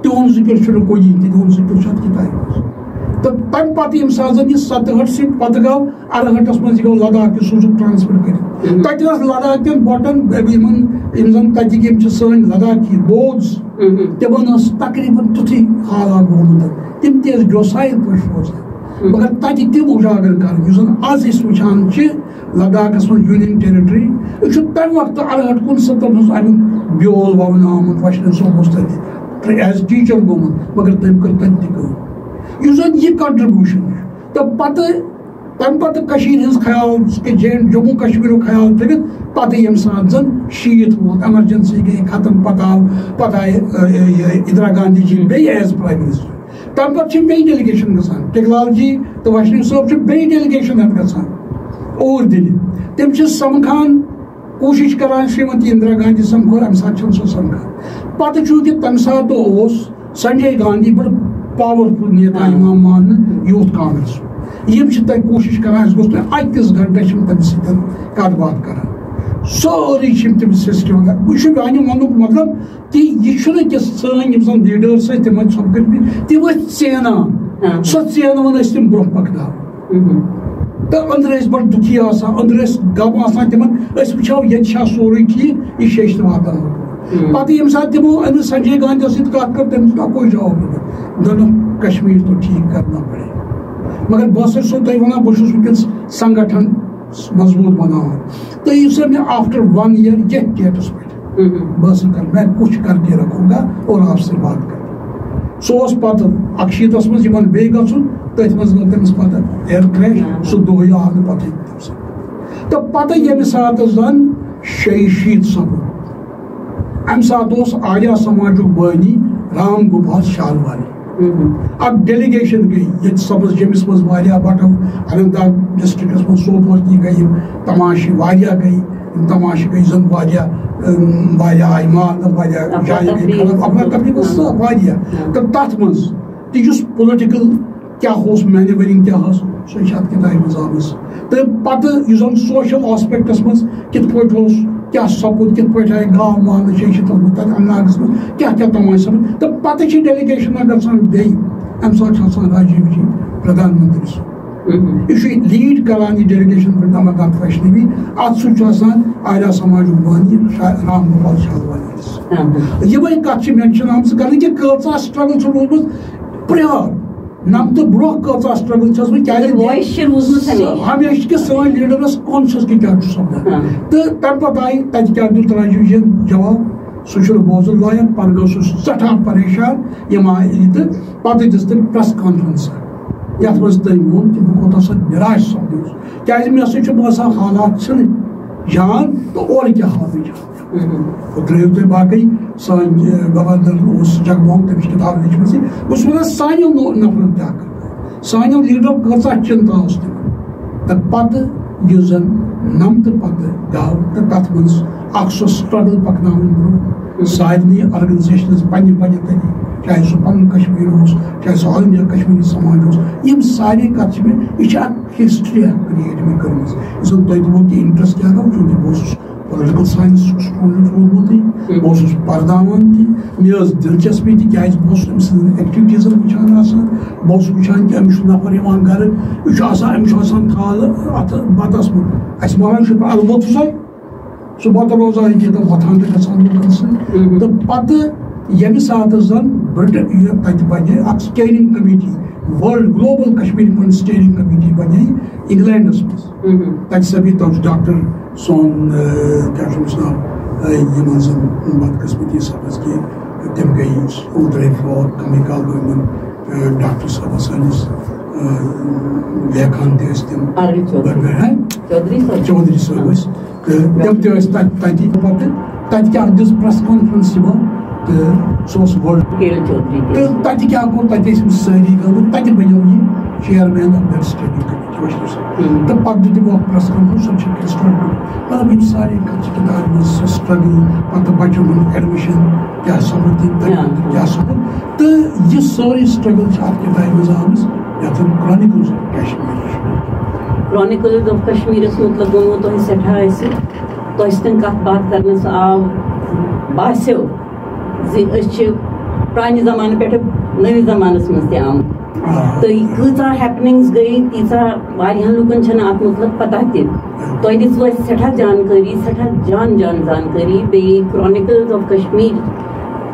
تِہُنٛد ذِکر چھُنہٕ کُنی تہِ، تِہُنٛد ذِکر چھُ اَتھ کِتابہِ منٛز۔ تہٕ تَمہِ پَتہٕ ییٚمہِ ساتہٕ زَن یہِ ستہٕ ہٲٹھ سۭتۍ پَتہٕ گوٚو، اَرہٲٹھَس منٛز یہِ گوٚو لداخ، یہِ سوٗزُکھ ٹرانسفر کٔرِتھ۔ تَتہِ ٲس لداخ کٮ۪ن بَٹَن، یِمَن، یِم زَن تَتِکۍ یِم چھِ سٲنۍ لداخی بودز، تِمَن ٲس تقریٖباً تیُتھُے حالات گوٚمُت۔ تِم تہِ ٲسۍ ڈوسایِل پٲٹھۍ روزان۔ مگر تَتہِ تِم اُجاگر کَرٕنۍ، یُس زَن آز أسۍ وٕچھان چھِ لداخَس منٛز یوٗنین ٹیرِٹری۔ أسۍ چھِ تَمہِ وقتہٕ اَرہٲٹھ کُنسَتَتھ منٛز اَمیُک بیول وَونہٕ آمُت، وَچھنہٕ سُہ اوس تَتہِ ایز ٹیٖچَر گوٚمُت، مگر تٔمۍ کٔر تَتہِ تہِ کٲم۔ یُس زَن یہِ کنٹربیوٗشن چھُ، تہٕ پَتہٕ، تَمہِ پَتہٕ کٔشیٖرِ ہٕنٛز خیال، کہِ جے-، جموں کشمیٖرُک خیال تھٲوِتھ، پَتہٕ ییٚمہِ ساتہٕ زَن شیٖتھ ووت، ایمرجنسی گٔے ختم، پَتہٕ آو، پَتہٕ آیہِ، ٲ، یہِ، یہِ اندرا گاندھی جی بیٚیہِ ایز پرائم منسٹر۔ تَمہِ پَتہٕ چھِ بیٚیہِ ڈیلیگیشن گژھان، ٹِکہٕ لال جی تہٕ ویشنو صٲب چھِ بیٚیہِ ڈیلیگیشن ہٮ۪تھ گژھان اور دِلہِ۔ تِم چھِ سَمکھان، کوٗشِش کران شریمتی اندرا گاندھی سمکھو، اَمہِ ساتہٕ چھُنہٕ سُہ سمکھان۔ پتہٕ چوٗنٛکہِ تَمہِ ساتہٕ اوس سنجے گاندھی بڑٕ پاورفل نیتا یِوان ماننہٕ یوٗتھ کانگریس۔ یِم چھِ تَتہِ کوٗشِش کران، اَسہِ گوٚژھ نہٕ أکِس گھنٹس چھِ یِم تَمہِ سۭتۍ کَتھ باتھ کران۔ سٲری چھِ یِم تٔمِس سسٹم کران۔ یہِ چھُ میانہِ وَنُک مطلب کہِ یہِ چھُنہٕ کہِ سٲنۍ یِم زَن لیٖڈٲرٕس ٲسۍ، تِم ٲسۍ ژھۄپہٕ کٔرمٕتۍ، تِم ٲسۍ ژینان۔ سۄ ژینوٕن ٲسۍ تِم برونٛہہ پَکناوان۔ تہٕ أنٛدرٕ ٲسۍ بَڑٕ دُکھی آسان، أنٛدرٕ ٲسۍ غم آسان تِمن۔ أسۍ وٕچھو ییٚتہِ چھا سورُے ٹھیٖک، یہِ چھِ أسۍ تہِ واتان۔ پَتہٕ ییٚمہِ ساتہٕ تِمو أمِس سنجے گاندھیَس سۭتۍ کَتھ کٔر، تٔمۍ دیُت اَکُے جواب دوٚپُن، دوٚپُن، "کشمیر تو ٹھیک کرنا پڑے۔" مگر بہٕ ہسا چھُسو تۄہہِ وَنان، بہٕ چھُس وٕنکیٚس سنگٹھن مضبوٗط بَناوان۔ تہٕ یُس زَن مےٚ after one year یَتھ ڈیٹَس پٮ۪ٹھ بہٕ ہسا کر، میں کچھ کر کے رکھوں گا اور آپ سے بات کر۔ سُہ اوس پتہٕ اکشیٖتس منٛز یِمن بیٚیہِ گژھُن، تٔتھۍ منٛز گوٚو تٔمِس پتہٕ ایئر کریش، سُہ دۄہٕے آو نہٕ پتہٕ تٔمِس۔ تہٕ پتہٕ ییٚمہِ ساتہٕ زن شیٚیہِ شیٖتھ سپُد، امہِ ساتہٕ اوس آریا سماجُک بٲنی رام گوپال شالوانی۔ اکھ ڈیلیگیشن گٔے ییٚتہِ سبز جیمِس منٛز واریاہ بٹو، اننت ناگ ڈسٹرکٹس منٛز سوپور تہِ گٔے یِم تماشہٕ واریاہ گٔے۔ تماشہٕ گٔے زن واریاہ، اۭں، واریاہ آیہِ مارنہٕ، واریاہ افرا جایہِ گٔے تفری۔ خراب، افرا تفری گٔے سۄ واریاہ۔ تہٕ تتھ منٛز تہِ یُس پُلٹِکل کیٛاہ اوس، مینیورنگ کیٛاہ ٲس، سۄ چھِ اتھ کِتابہِ منٛز آمٕژ۔ تہٕ پتہٕ یُس زن سوشل آسپیکٹس منٛز کِتھ پٲٹھۍ اوس، کیٛاہ سپُد، کِتھ پٲٹھۍ آیہِ گام ماننہٕ، چھِ أسۍ چھِ تھوٚومُت تتہِ اناگس منٛز کیٛاہ کیٛاہ تماشہٕ سپُد۔ تہٕ پتہٕ چھِ ڈیلیگیشن گژھان بیٚیہِ، امہِ ساتہٕ چھُ آسان راجیو جی پردھان منتری سُنٛد۔ یہِ چھُ لیڈ کران یہِ ڈیلیگیشن پٮ۪ٹھ امرناتھ ویشنوی۔ اتھ سۭتۍ چھُ آسان آریا سماجُک بٲنی شا-، رام گوپال شالوانی۔ یِمے کتھ چھِ مینشن آمژٕ کرنہٕ کہِ کۭژاہ سٹرگل چھِ روٗزمٕژ پرٛار نمتہٕ برونٛہہ، کۭژاہ سٹرگل چھِ ٲسمٕژ، کیازِ voice چھِ روٗزمٕژ ہمیشہِ۔ ہمیشہِ کہِ سٲنۍ لیڈرس کانشس کہِ کیٛاہ چھُ سپدان۔ تہٕ تمہِ پتہٕ آیہِ تتہِ کیٛاہ دیُت راجیو جین جواب، سُہ چھُنہٕ بوزُن لایق، پتہٕ گوٚو سُہ سٮ۪ٹھاہ پریشان، یِم آیہِ تہٕ پتہٕ دِژ تٔمۍ پریس کانفرنس اکھ، یتھ منٛز تٔمۍ ووٚن کہِ بہٕ کوٗتاہ سا نِراش سپدیوس، کیازِ مےٚ سا چھُ باسان حالات چھِنہٕ جان تہٕ اورٕ کیٛاہ حالٕے چھِ۔ ہُہ ترٛٲیِو تُہۍ باقٕے، سٲنۍ، ٲہ، گورنر اوس جگموہن، تٔمِس کِتاب لیچھمٕژ۔ بہٕ چھُس وَنان سانیو نو-، نفرن کیٛاہ کٔر، سانیو لیڈرو کۭژاہ چِنتا ٲس تِمن۔ تہٕ پتہٕ یُس زن نمتہٕ پتہٕ گوٚو تہٕ تتھ منٛز اکھ سۄ سٹرگل پکناوٕنۍ برٛونٛہہ، سارنٕے آرگنایزیشنز پننہِ پننہِ طریقہٕ، چاہے سُہ پنُن کشمیر اوس، چاہے سُہ آل انڈیا کشمیری سماج اوس، یِم سارے کتھ چھِ مےٚ، یہِ چھِ اکھ ہسٹری اکھ کریٹ مےٚ کٔرمٕژ۔ یُس زن تۄہہِ دوٚپوُ کہِ انٹرسٹ کیٛاہ گوٚو، چوٗنٛکہِ بہٕ اوسُس پولٹیکل ساینس سٹوڈنٹ روٗدمُتٕے، بہٕ اوسُس پرناوان تہِ، مےٚ ٲس دلچسپی تہِ، کیازِ بہٕ اوسُس أمۍ سٕنٛدٮ۪ن ایکٹیویٹیٖزن وٕچھان آسان، بہٕ اوسُس وٕچھان کہِ أمِس چھُ نفر یِوان گرٕ، یہِ چھُ آسان، أمِس چھُ آسان تھال اتھ بتس منٛز، اسہِ ماران چھُ البتہٕ سۄے۔ سُہ پتہٕ روزان ییٚتہِ وۄتھان تہٕ گژھان لُکن سۭتۍ۔ تہٕ پتہٕ ییٚمہِ ساتہٕ زن برٹن، یہِ تتہِ بنے اکھ steering committee، World Global Kashmiri Point steering committee بنے انگلینڈس منٛز۔ تتہِ سپدۍ تتھ ڈاکٹر سون، اہ، کیٛاہ چھُ أمِس ناو، اہ، یِمن زن بدقسمتی سپٕز کہِ تِم گٔے اوترے فوت، کمٕے کال گوٚو یِمن، اہ، ڈاکٹر صٲبس سٲنِس، اہ، لیکھان تہِ ٲسۍ تِم۔ آروی چودھری۔ بڑبڑ، ہاں؟ چودھری صٲب۔ چودھری صٲب ٲسۍ۔ تہٕ تِم تہِ ٲسۍ تَتہِ، تَتہِ پَتہٕ تَتہِ کیٛاہ دِژ پریس کانفرنس یِمو، تہٕ سُہ اوس ورلڈ۔ کیل چودھری تہِ۔ تہٕ تَتہِ کیٛاہ گوٚو، تَتہِ ٲسۍ یِم سٲری گٔمٕتۍ، تَتہِ بَنیو یہِ chairman of that study committee، وٕچھِو سا۔ ہم۔ تہٕ پَتہٕ دیُت تِمو اَکھ press conference، سۄ چھِ press conference۔ مطلب، یِم سارے کَتھ چھِ کِتابہِ منٛز، سۄ struggle، پَتہٕ بَچَن ہُنٛد admission کیٛاہ سَپُد، تِم تَتہِ ہاں۔ کیٛاہ سَپُد۔ تہٕ یہِ سٲرٕے struggle چھِ اَتھ کِتابہِ منٛز آمٕژ، یَتھ زَن Chronicles of Kashmir چھُ۔ کرانِکلز آف کشمیرس متعلق ووٚنوٕ تۄہہِ سٮ۪ٹھاہ اَسہِ، تۄہہِ سۭتۍ کتھ باتھ کرنس آو، باسیو زِ أسۍ چھِ پرانہِ زمانہٕ پٮ۪ٹھٕ نٔوِس زمانس منٛز تہِ آمٕتۍ۔ آ۔ تہٕ یہِ کۭژاہ ہیپننگز گٔے، تیٖژاہ واریاہن لُکن چھنہٕ اتھ متعلق پتہ تہِ۔ تۄہہِ دِژوٕ اَسہِ سٮ۪ٹھاہ جانکٲری، سٮ۪ٹھاہ جان جان جانکٲری۔ بیٚیہِ کرانِکلز آف کشمیر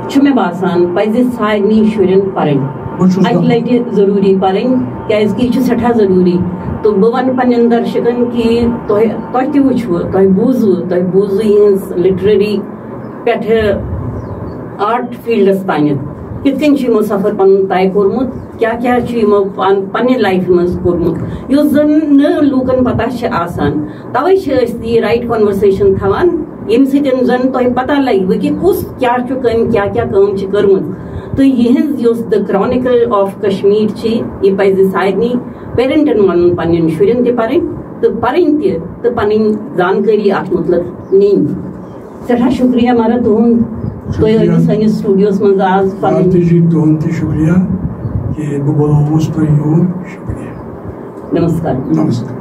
چھُ مےٚ باسان پزِ سارنٕے شُرٮ۪ن پرٕنۍ۔ بہٕ چھُس اکہِ دَپان۔ لٹہِ ضروٗری پرٕنۍ، کیازِ کہِ یہِ چھُ سٮ۪ٹھاہ ضروٗری۔ تہٕ بہٕ ونہٕ پننٮ۪ن درشکن کہِ تۄہہِ، تۄہہِ تہِ وٕچھوٕ، تۄہہِ بوٗزوٕ، تۄہہِ بوٗزوٕ یِہٕنٛز لٹریری پٮ۪ٹھٕ آرٹ فیلڈس تانٮ۪تھ کِتھ کٔنۍ چھُ یِمو سفر پنُن طے کوٚرمُت، کیٛاہ کیٛاہ چھُ یِمو پن-، پننہِ لایفہِ منٛز کوٚرمُت، یُس زن نہٕ لوٗکن پتہ چھِ آسان۔ توے چھِ أسۍ یہِ رایٹ کنورسیشن تھاوان، ییٚمہِ سۭتۍ زن تۄہہِ پتہ لگہِ کہِ کُس کیٛاہ چھُ کٔمۍ کیٛاہ کیٛاہ کٲم چھِ کٔرمٕژ۔ تہٕ یِہنٛز یۄس The Chronicle of Kashmir چھِ، یہِ پزِ سارنٕے پیرنٹن ونُن پننٮ۪ن شُرٮ۪ن تہِ پرٕنۍ تہٕ پرٕنۍ تہِ تہٕ پنٕنۍ زانکٲری اتھ متعلق نِنۍ۔ سٮ۪ٹھاہ شُکریہ مہراہ تُہُنٛد، تُہۍ شُکریہ۔ ٲسِو سٲنِس سٹوڈیوس منٛز آز پنٕنۍ۔ آرتی جی، تُہُنٛد تہِ شُکریہ کہِ بہٕ بُلووُس تۄہہِ یور۔ شُکریہ۔ نمسکار۔ نمسکار۔